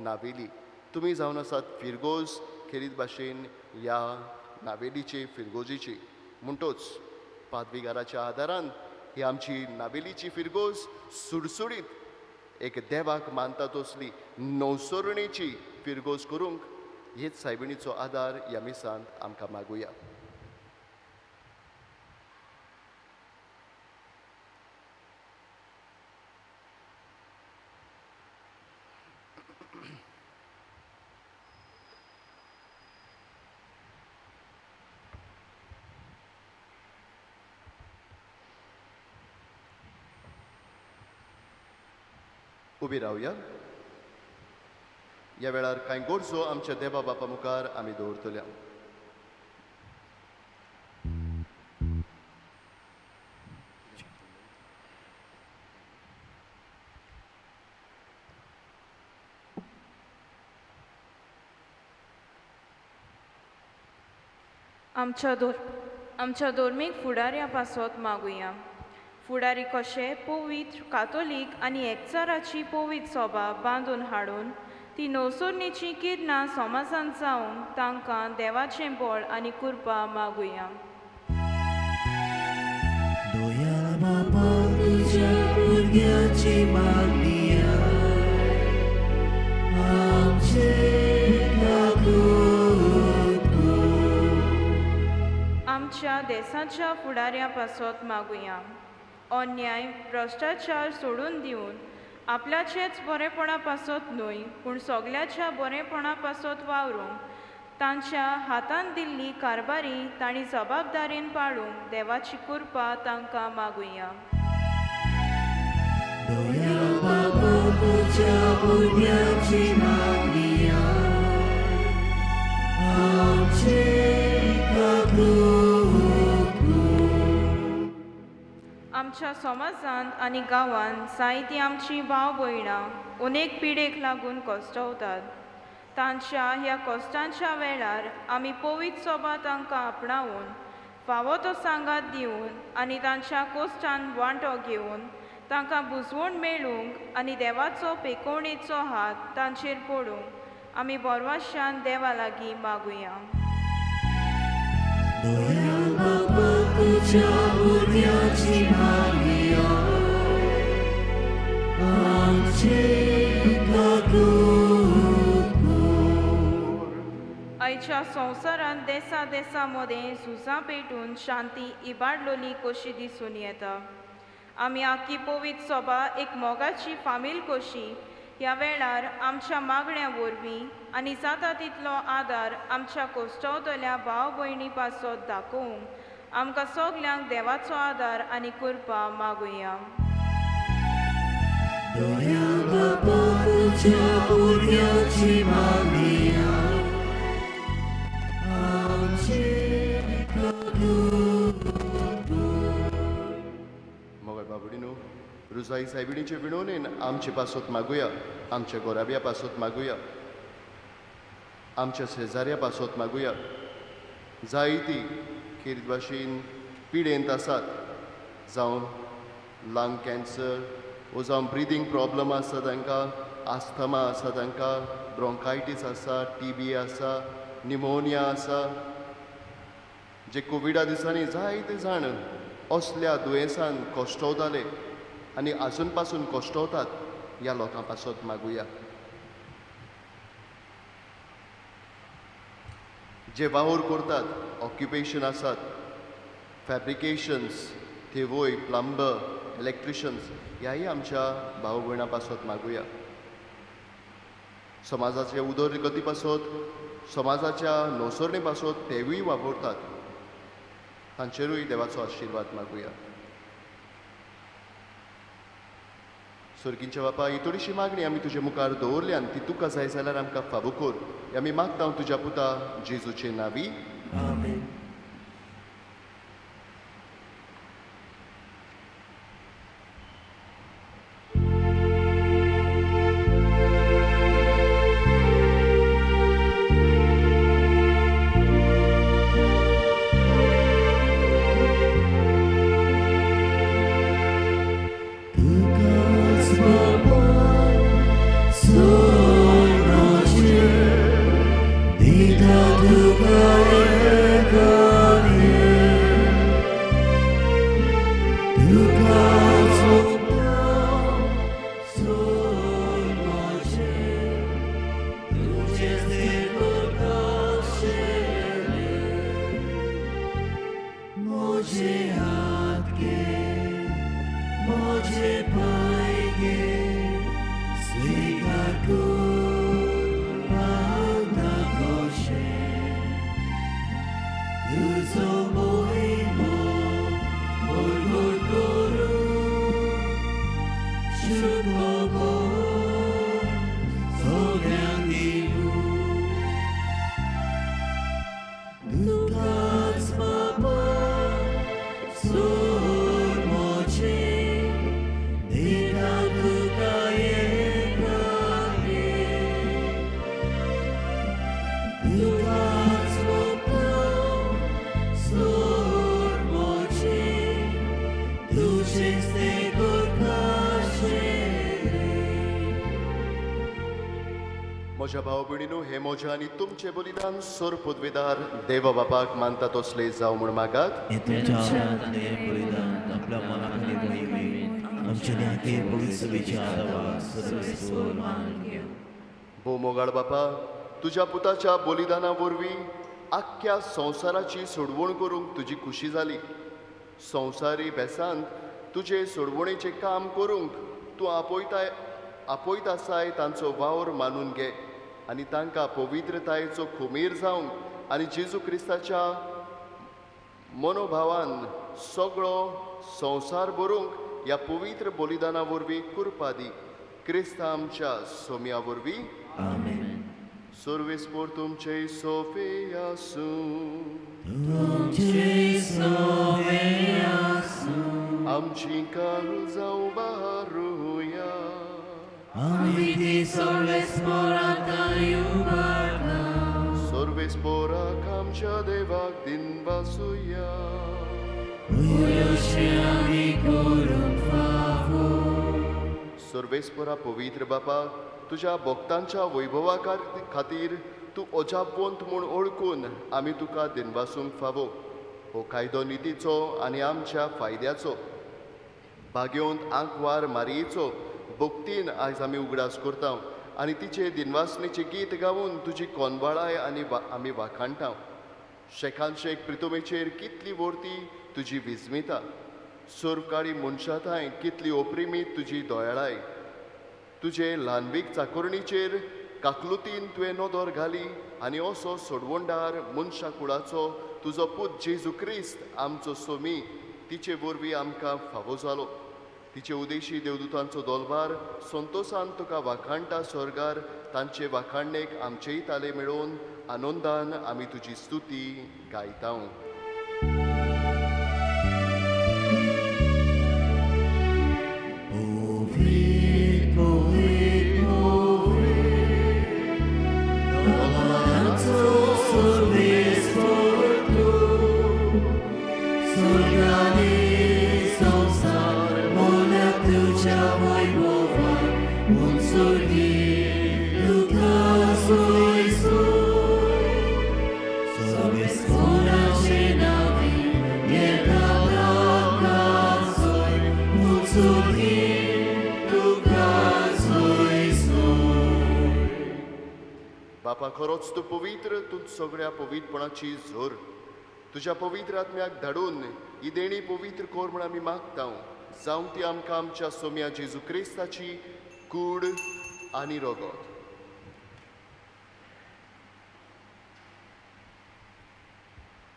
Navelim. तुमी जावन आसात फिरगोज खेरीत भाशेन ह्या नावेलीचे फिरगोजीची. म्हणटोच पादविगाराच्या आदारान ही आमची नावेलीची फिरगोज सुडसुडीत एक देवाक मानता तसली नवसरणेची फिरगोज करूंक हेच सायबिणीचो आदार ह्या मिसांत आमकां मागुया. उबी रावया. ह्या वेळार कांय गरजो आमच्या देवा बापा मुखार आमी दवरतल्या. आमच्या धर्मीक फुडाऱ्या पासत मागुया. फुडारी कशे पवित्र कातोलीक आनी एकचाराची पवित्र सोबा बांदून हाडून ती नवसरणीची किरणां समाजांत जावन तांकां देवाचें बळ आनी कृपा मागुया. आमच्या देशाच्या फुडाऱ्या पासत मागुया. अन्याय भ्रश्टाचार सोडून दिवन आपल्याचेच बरेपणा पासत न्हय पूण सगळ्याच्या बरेपणा पासत वावरूंक तांच्या हातान दिल्ली कारभारी तांणी जबाबदारीन पाळूंक देवाची कृपा तांकां मागुया. आमच्या समाजांत आनी गांवांत जायतीं आमचीं भाव भयणां अनेक पिडेक लागून कश्टवतात. तांच्या ह्या कश्टांच्या वेळार आमी पवित्र सोबा तांकां आपणावन फावो तो सांगात दिवन आनी तांच्या कश्टान वांटो घेवन तांकां बुजवण मेळूंक आनी देवाचो पेकोवणेचो हात तांचेर पडूंक आमी बोरवाशान देवा लागीं मागुया. आयच्या संवसारांत देसा देसा मदें झुजां पेटून शांती इबाडलोली कशी दिसून येता. आमी आख्खी पवित्र सभा एक मोगाची फामील कशी ह्या वेळार आमच्या मागण्या वरवीं आनी जाता तितलो आदार आमच्या कोश्टवतल्या भाव भयणी पासत दाखोवंक आमकां सगल्यांक देवाचो आदार आनी कृपा मागुया. मोगाळ बाबडीनो, रुजाई सायबिणीचे विणोनेन आमचे पासत मागुया, आमच्या गोराब्या पासत मागुया, आमच्या शेजाऱ्या पासत मागुया. जायती खेरीत भाशेन पिडेंत आसात, जावं लंग कॅन्सर वो जावं ब्रिदींग प्रॉब्लम आसा तांकां, आस्थमा आसा तांकां, ब्रोंकायटीस आसा, टीबी आसा, निमोनिया आसा. जे कोविडा दिसांनी जायते जाण असल्या दुयेंसान कश्टवताले आनी आजून पासून कश्टवतात, ह्या लोकां पासत मागुया. जे वावर करतात, ऑक्युपेशन आसात, फॅब्रिकेशन्स, थेवोय, प्लंबर, इलेक्ट्रिशन्स, ह्याय आमच्या भाव भयणां पासत मागुया. समाजाचे उदरगती पासत, समाजाच्या नोसरणे पासत तेवूय वापरतात, तांचेरूय देवाचो आशिर्वाद मागुया. सर्गींच्या बापा, ही थोडीशी मागणी आमी तुजे मुखार दवरल्या आनी ती तुका जाय जाल्यार आमकां फावो कर. आमी मागता तुज्या पुता जेजूचे नांवी, आमेन. म्हज्या भाव भयणीनू, हे म्हजें आनी तुमचें बलिदान सोर पदवेदार देवा बापाक मानता तसले जावं म्हूण मागात. भोव मोगाळ बापा, तुज्या पुताच्या बलिदाना वरवीं आख्ख्या संवसाराची सोडवण करूंक तुजी खुशी जाली. संवसारी बेसांत तुजे सोडवणेचें काम करूंक तूं आपयत आसाय तांचो वावर मानून घे आनी तांकां पवित्रतायेचो खुमीर जावंक आनी जेजू क्रिस्ताच्या मनोभावान सगळो संवसार भरूंक ह्या पवित्र बलिदाना वरवीं कृपा दी. क्रिस्ता आमच्या सोम्या वरवीं. आमेन. सर्वेस्पोर तुमचे सोफे आसूं. तुमचे सोवे आसूं. आमची काळजां उबारुया. आमी ती सर्वेस्पोराक उबारता. सर्वेस्पोराक आमच्या देवाक दिनवासुया. आमी करूंक फावो. सर्वेस्पोरा पवित्र बापा, तुज्या भक्तांच्या वैभवा खातीर तूं अजापवंत म्हूण ओळखून आमी तुका दिनवासूंक फावो. हो कायदो नितीचो आनी आमच्या फायद्याचो भाग्योंत आंकवार मारयेचो भक्तीन आयज आमी उगडास करता आनी तिचे दिनवासणेचें गीत गावन तुजी कोनवाळाय आनी आमी वाखाणटा. शेखान शेख प्रितोमेचेर कितली वर्ती तुजी विजमिता, सर्वकाळी मनशाथांय कितली ओप्रिमीत तुजी दयाळाय. तुजे ल्हानवीक चाकोरणीचेर काकलुतीन तुवें नदर घाली आनी असो सोडवणदार मनशा कुळाचो तुजो पूत जेजू क्रिस्त आमचो सोमी तिचे वरवीं आमकां फावो जालो. तिचे उदेशी देवदूतांचो दोलबार संतोसान तुका वाखाणटा स्वर्गार. तांचे वाखाणणेक आमचेय ताले मेळोवन आनंदान आमी तुजी स्तुती गायता. बापा, खरोच तूं पवित्र, तूं सगळ्या पवित्रपणाची झोर. तुज्या पवित्र आत्म्याक धाडून ही देणी पवित्र कर म्हूण आमी मागता. जावं ती आमकां आमच्या सोम्या जेजू क्रिस्ताची कूड आनी रगत.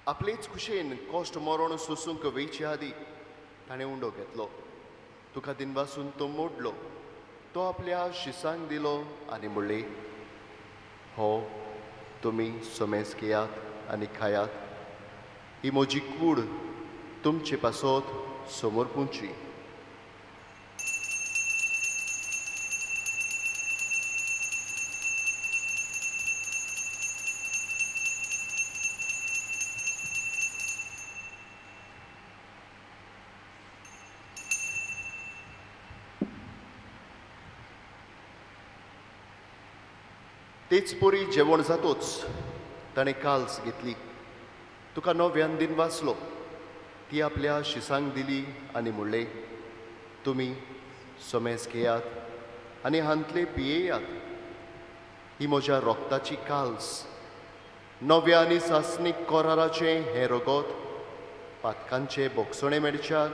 आपलेच खुशेन कश्ट मरण सोसूंक वेचे आदी ताणें उंडो घेतलो. तुका दिनवासून तो मोडलो, तो आपल्या शिसांक दिलो आनी म्हणलें, हो तुमी समेज घेयात आनी खायात, ही म्हजी कूड तुमचे पासत समर्पूंची. तेच परी जेवण जातोच ताणें काल्स घेतली, तुका नव्यान दिन वाचलो, ती आपल्या शिसांक दिली आनी म्हणलें, तुमी समेज घेयात आनी हांतले पियेयात, ही म्हज्या रोगताची काल्स, नव्या आनी सासणीक कराराचें हें रगत पातकांचे बोगसणे मेळच्याक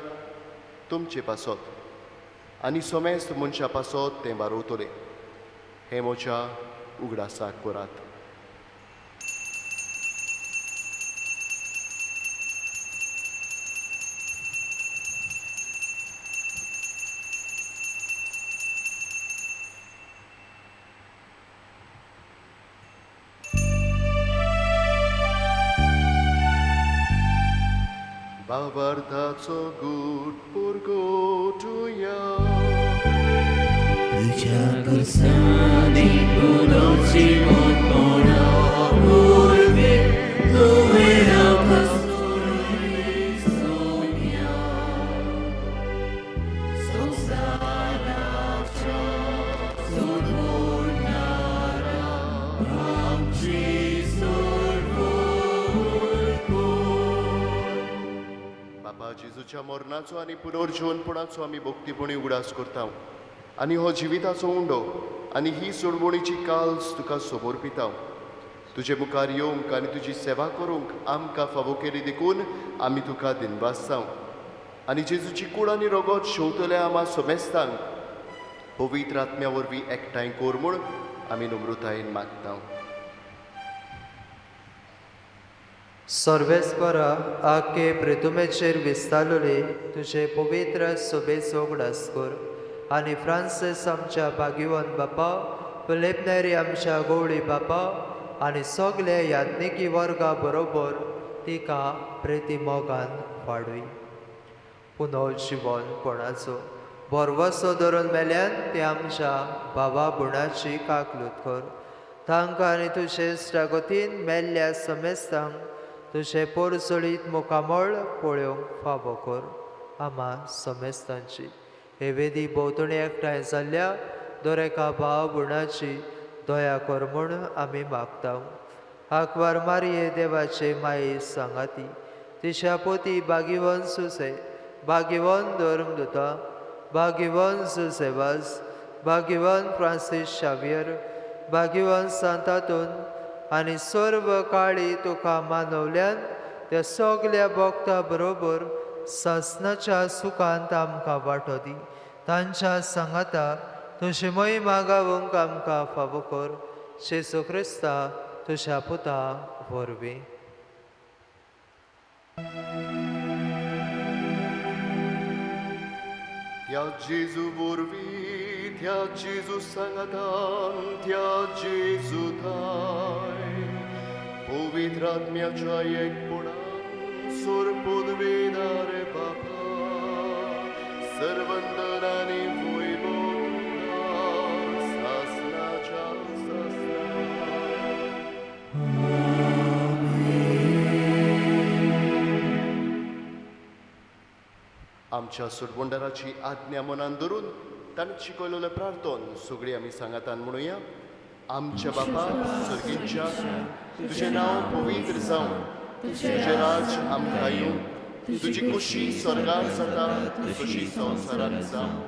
तुमचे पासत आनी समेस्त मनशा पासत तें वारोवतलें. हें म्हज्या उगडासाक करात. बाबार्थाचो गूट पुरगोटुया तुज्या कुसांनी पुरोची मोठपणा पुरवी तुवें आमकां सोडली सोम्या संवसाराच्या सोडवणारा आमची सोडवण कर. बाबा जेजूच्या मरणाचो आनी पुनर्जीवनपणाचो आमी भक्तीपणी उगडास करता आनी हो जिविताचो उंडो आनी ही सोडवणीची काल्स तुका समर्पिता. तुजे मुखार येवंक आनी तुजी सेवा करूंक आमकां फावो केली देखून आमी तुका दिनवासता. आनी जेजूची कूड आनी रगत शेवतल्या आमा सोमेस्तांक पवित्र आत्म्या वरवीं एकठांय कर म्हूण आमी नम्रतायेन मागता. सर्वेस्परा आखे प्रितुमेचेर विस्तारलोले तुजे पवित्र सोबेचो उगडास कर आनी फ्रांसीस आमच्या भाग्यवंत बापा, फिलीप नेरी आमच्या गवळी बापा आनी सगळे याज्ञिकी वर्गा बरोबर तिका प्रेती मोगान वाडवी. पुनर्जिवनपणाचो भरवसो धरून मेल्यान ते आमच्या बाबा गुणाची काकलूत कर. तांकां आनी तुजे इश्टागतीन मेल्ल्या समेस्तांक तुजें पोरजळीत मुखामळ पळोवंक फावो कर. आमा समेस्तांची हे वेदी भोंवतणी एकठांय जाल्ल्या दर एका भाव गुणाची दया कर म्हूण आमी मागता. आंकवार मारये देवाचे माये सांगाती तिच्या पोती भाग्यवंत सुसे, भाग्यवंत धर्मदुता, भाग्यवंत जुसेवास, भाग्यवंत फ्रांसीस शावियर, भाग्यवंत सांतातून आनी सर्व काळी तुका मानवल्यान त्या सगल्या भक्ता बरोबर सासनाच्या सुखांत आमकां वांटो दी. तांच्या सांगाता तुजी महिमा गावंक आमकां फावो कर. जेजू क्रिस्ता तुज्या पुता वरवीं. त्या जेजू वरवीं, त्या जेजू सांगातान, त्या जेजू थाय पवित्र आत्म्याच्या एकपणान सोरपोदवेदार बापा सर्वंदन आनी वैभव तुका सासनाच्या सासनाक. आमच्या सुरबोंडाराची आज्ञा मनान धरून ताणें शिकयलेलें प्रार्थन सगळीं आमी सांगातान म्हणुया. आमच्या बापा सर्गींच्या, तुजें नांव पवित्र जावं, तुजें राज आमकां येवं, तुजी कुशी स्वर्गार जाता तशी संवसारांत जावं.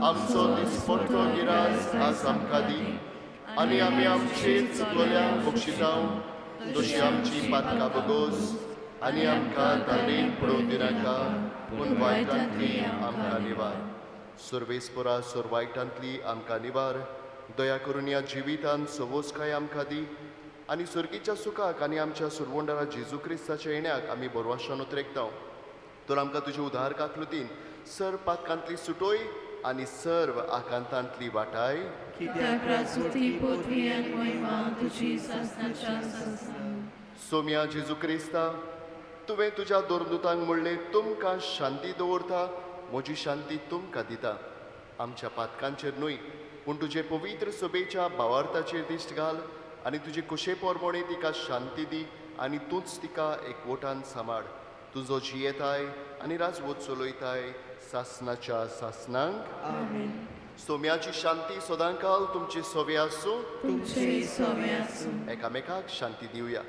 आमचो दिसपट्टो गिरास आज आमकां दी आनी आमी आमचेर चुकलेल्यांक बक्षितांव तशी आमची पातकां बगोस आनी आमकां ताणें पडोवंक दिनाका पूण वायटांतली आमकां निवार. सर्वेस्परा सोर वायटांतली आमकां निवार. दया करून ह्या जिवितांत सवोसकाय आमकां दी आनी सर्गीच्या सुखाक आनी आमच्या सुरवंडारा जेजू क्रिस्ताच्या येण्याक आमी बरवाशान उतरेकता. तर आमकां तुजे उदार काकलुतीन सर्व पातकांतली सुटोय आनी सर्व आकांतांतली वाटाय. सोम्या जेजू क्रिस्ता, तुवें तुज्या दोरदुतांक म्हणलें, तुमकां शांती दवरता, म्हजी शांती तुमकां दिता. आमच्या पातकांचेर न्हय पूण तुजे पवित्र सभेच्या भावार्थाचेर दिश्ट घाल आनी तुजे कुशे पोरमोणे तिका शांती दी आनी तूंच तिका एकवटान सांबाळ. तुजो जियेताय आनी राजवत चलयताय सासनाच्या सासनांक. सोम्याची शांती सदांकाल तुमचे सोवे आसूं. एकामेकाक शांती दिवया.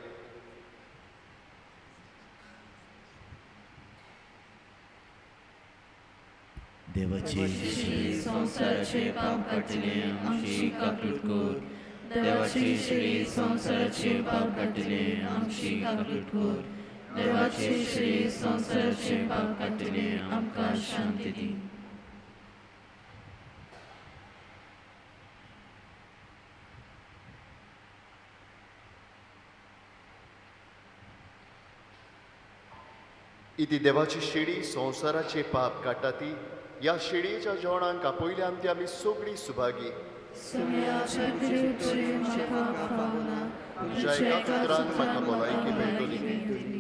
देवाचे श्री संवसाराचे पाप काडटले आमची काकूट कर. देवाचे श्री संवसाराचे पाप काडटले आमची काकूट कर. देवाचे श्री संवसाराचे पाप काडटले आमकां शांती दी. इति देवाची शेडी संवसाराचे पाप काडटा ती ह्या शेडयेच्या जेवणाक आपयल्यान ती आमी सगळीं सुभागी. तुज्या एका उतरान म्हाका भलायकी मेळटली.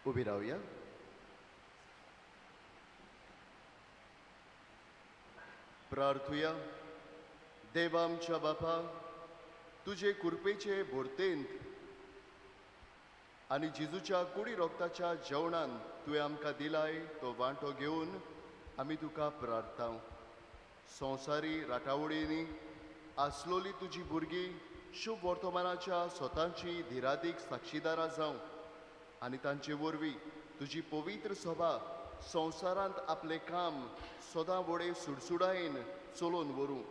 उबी रावया. प्रार्थुया. देवा आमच्या बापा, तुजे कृपेचे भरतेंत आनी जेजूच्या कुडी रोगताच्या जेवणान तुवें आमकां दिलाय तो वांटो घेवन आमी तुका प्रार्थता. संवसारी राटावळींनी आसलोली तुजी भुरगीं शुभ वर्तमानाच्या स्वताची धिरादीक साक्षीदारां जावं आनी तांचे वरवीं तुजी पवित्र सभा संवसारांत आपलें काम सदां वडे सुडसुडायेन चलोवन व्हरूं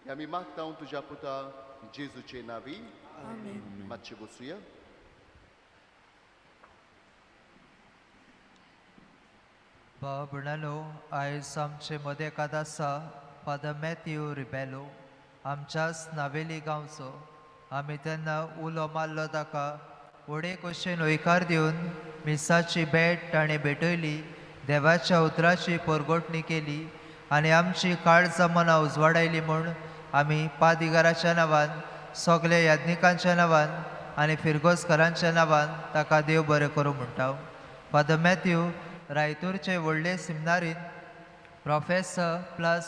हें आमी मागता तुज्या पुता जेजूचे नांवी. मातशें बसुया. भाव भयणांनो, आयज आमचे मदेकात आसा फादर मॅथ्यू रिबेलो, आमच्याच नावेली गांवचो. आमी तेन्ना उलो मारलो ताका व्हडे खोशयेन हयकार दिवन मिसाची भेट ताणें भेटयली, देवाच्या उतराची परगटणी केली आनी आमची काळजां मनां उजवाडायली म्हूण आमी पादिगाराच्या नांवान, सगल्या याज्ञिकांच्या नांवान आनी फिरगोजकारांच्या नांवान ताका देव बरें करूं म्हणटा. फादर मॅथ्यू रायतूरचे व्हडले सिमनारीन professor plus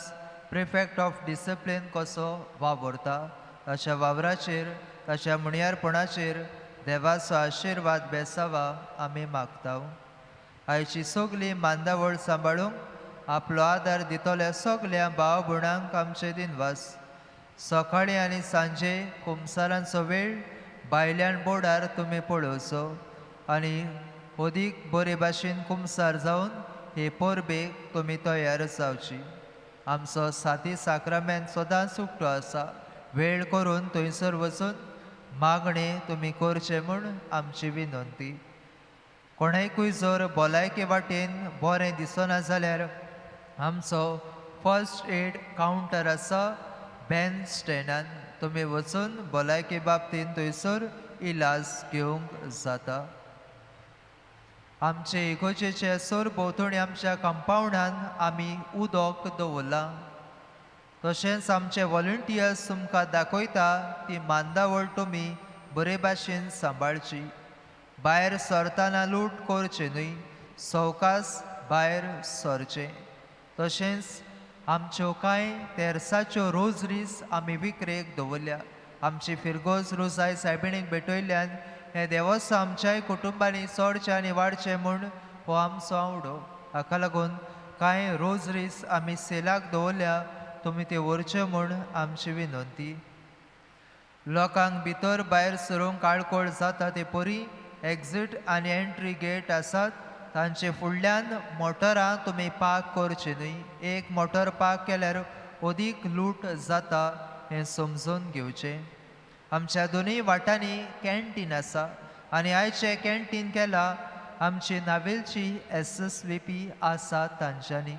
prefect of discipline कसो वावुरता. ताच्या वावराचेर, ताच्या मुणयारपणाचेर देवाचो आशिर्वाद बेसावा आमी मागता. आयची सगली मांदावळ सांबाळूंक आपलो आदार दितल्या सगल्या भाव भयणांक आमचे दिनवास. सकाळीं आनी सांजे कुमसारांचो वेळ भायल्यान बोर्डार तुमी पळोवचो आनी अदीक बरे भाशेन कुमसार जावन हे परबेक तुमी तयार जावची. आमचो साती साक्रामेंत सदांच उक्तो आसा. वेळ करून थंयसर वचून मागणें तुमी करचें म्हूण आमची विनंती. कोणाकूय जर भलायके वाटेन बरें दिसना जाल्यार आमचो फर्स्ट एड कावंटर आसा बॅन स्टँडान, तुमी वचून भलायके बाबतीन थंयसर इलाज घेवंक जाता. आमचे इगोजेचे सरभोंवतणी आमच्या कंपावंडान आमी उदक दवरलां. तशेंच आमचे वॉलंटियर्स तुमकां दाखयता ती मांदावळ तुमी बरे भाशेन सांबाळची. भायर सरतना लूट करचें न्हय, सवकास भायर सरचें. तशेंच आमच्यो कांय तेर्साच्यो रोजरीज आमी विक्रेक दवरल्या. आमची फिरगोज रोजाय सायबिणीक भेटयल्ल्यान हें देवस्थान आमच्याय कुटुंबांनी चडचें आनी वाडचें म्हूण हो आमचो आवडो. हाका लागून कांय रोजरीज आमी सेलाक दवरल्या, तुमी ते व्हरचे म्हूण आमची विनंती. लोकांक भितर भायर सरूंक काळकोळ जाता ते परी एक्झीट आनी एंट्री गेट आसात. तांचे फुडल्यान मोटरां तुमी पार्क करची न्हय. एक मोटर पार्क केल्यार अदीक लूट जाता हें समजून घेवचें. आमच्या दोनूय वाटांनी कॅन्टीन आसा आनी आयचें कॅन्टीन केलां आमची नावेलची SSVP आसा. तांच्यांनी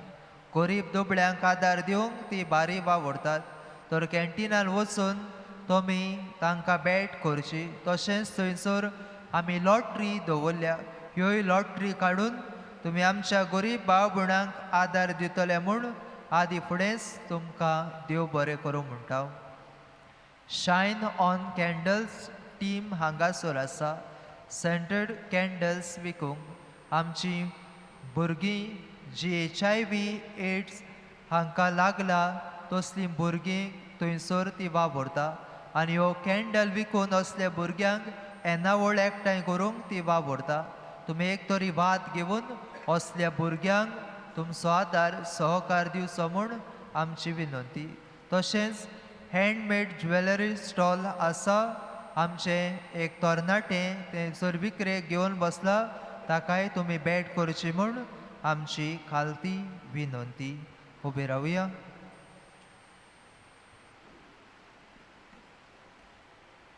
गरीब दुबळ्यांक आदार दिवंक ती बारी वावुरतात. तर कॅन्टिनान वचून तुमी तांकां भेट करची. तशेंच थंयसर आमी लॉटरी दवरल्या. ह्योय लॉटरी काडून तुमी आमच्या गरीब भाव भयणांक आदार दितले म्हूण आदी फुडेंच तुमकां देव बरें करूं म्हणटा. शायन ऑन कॅन्डल्स टीम हांगासर आसा. सेंटर्ड कॅन्डल्स विकूंक आमची भुरगीं जी HIV AIDS हांकां लागला तसलीं भुरगीं थंयसर ती वावुरता आनी ह्यो कॅन्डल विकून असल्या भुरग्यांक येणावळ एकठांय करूंक ती वावुरता. तुमी एक तरी वाद घेवन असल्या भुरग्यांक तुमचो आदार सहकार दिवचो म्हूण आमची विनंती. तशेंच हँडमेड ज्वेलरी स्टॉल आसा. आमचें एक तरणाटें तें जर विक्रेक घेवन बसला ताकाय तुमी भेट करची म्हूण आमची खालती विनंती. उबे रावया.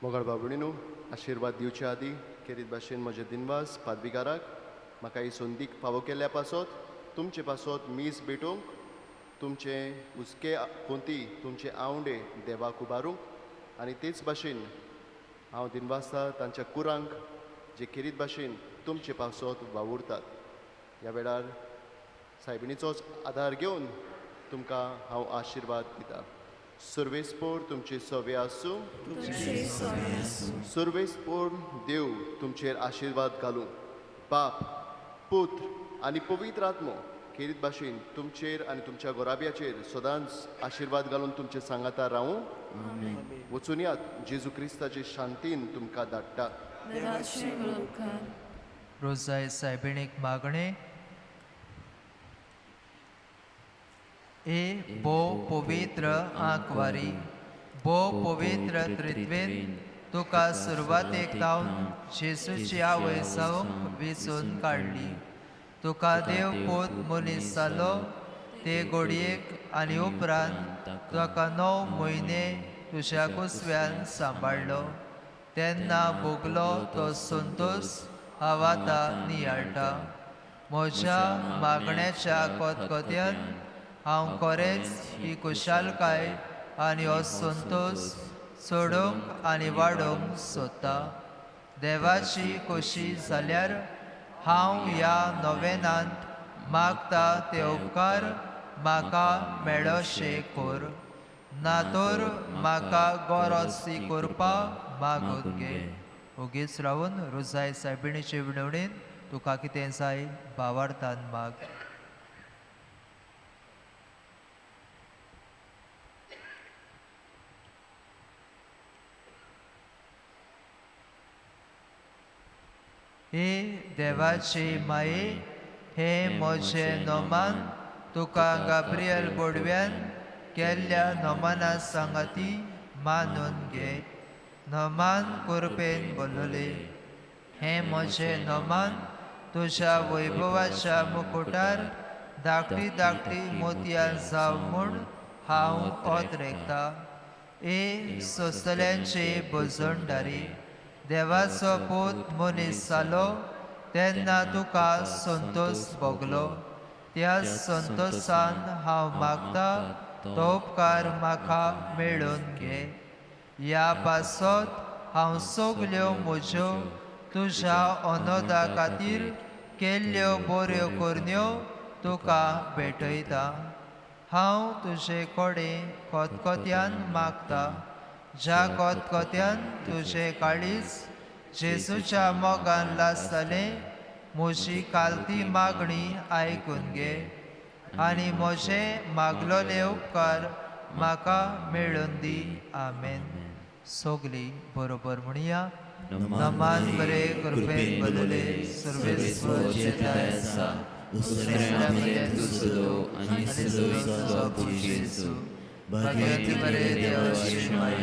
मोगाळ बाबणीनू, आशिर्वाद दिवचे आदी खेरीत भाशेन म्हजे दिनवास पादविगाराक म्हाका ही संदीक फावो केल्ल्या पासत तुमचे पासत मीस भेटोवंक, तुमचे हुस्के कोंती तुमचे आवंडे देवाक उबारूंक आनी तेच भाशेन हांव दिनवासता तांच्या कुरांक जे खेरीत भाशेन तुमचे पासत वावुरतात. ह्या वेळार सायबिणीचोच आदार घेवन तुमकां हांव आशिर्वाद दिता. सर्वेस्पोर तुमचे सवे आसूं. सर्वेस्पोर देव तुमचेर आशिर्वाद घालूं. बाप, पुत्र आनी पवित्र आत्मो खेरीत भाशेन तुमचेर आनी तुमच्या गोराब्याचेर सदांच आशिर्वाद घालून तुमचे सांगाता रावूं. वचून यात. जेजू क्रिस्ताचे शांतीन तुमकां धाडटा. रोजाय सायबिणीक मागणें. ए भो पवित्र आंकवारी, भो पवित्र त्रित्वेन तुका सुरवातेक तावन जेजूची आवय जावंक वेंचून काडली. तुका देव पूत मनीस जालो ते गोडयेक आनी उपरांत तुका 9 म्हयने तुज्या कुसव्यान सांबाळ्ळो. तेन्ना भोगलो तो संतोश हांव आतां नियाळटा. म्हज्या मागण्याच्या कोतकोत्यान हांव खरेंच ही खुशालकाय आनी हो संतोश सोडोवंक आनी वाडोवंक सोदता. देवाची खोशी जाल्यार हांव ह्या नोवेनांत मागता ते उपकार म्हाका मेळोशे कोर, ना तर म्हाका गरज ती करपाक मागून घे. ओगीच रावन रोजाय सायबिणीचे विनवणेन तुका कितें जाय भावार्थान माग. हे देवाचे माये, हे म्हजें नमान तुका गाब्रियल बोडव्यान केल्ल्या नमाना सांगाती मानून घे. नमान कुरपेन बोलले. हें म्हजें नमान तुज्या वैभवाच्या मुकुटार धाकटी धाकटी मोतयां जावं म्हूण हांव ओतरेकता. ए सोंसतल्यांचे भजणदारी, देवाचो पूत मनीस जालो तेन्ना तुका संतोश भोगलो. त्या संतोशान हांव मागता तो उपकार म्हाका मेळून घे. ह्या पासत हांव सगल्यो म्हज्यो तुज्या अनोदा खातीर केल्ल्यो बऱ्यो करण्यो तुका भेटयता. हांव तुजे कडेन कोतकोत्यान मागता, ज्या कोतकोत्यान तुजें काळीज जेजूच्या मोगान लासतलें म्हजी कालती मागणी आयकून घे आनी म्हजे मागलोले उपकार म्हाका मेळून दी. आमेन. सगली बरोबर म्हणया. नमान बरे कृपेन बदले सर्वेस्वर आसा भाग्यवती बरे देवाची माय,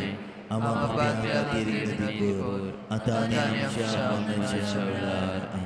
आमकां पात्रां खातीर विनंती कर, आतां आनी आमच्या मरणाच्या वेळार.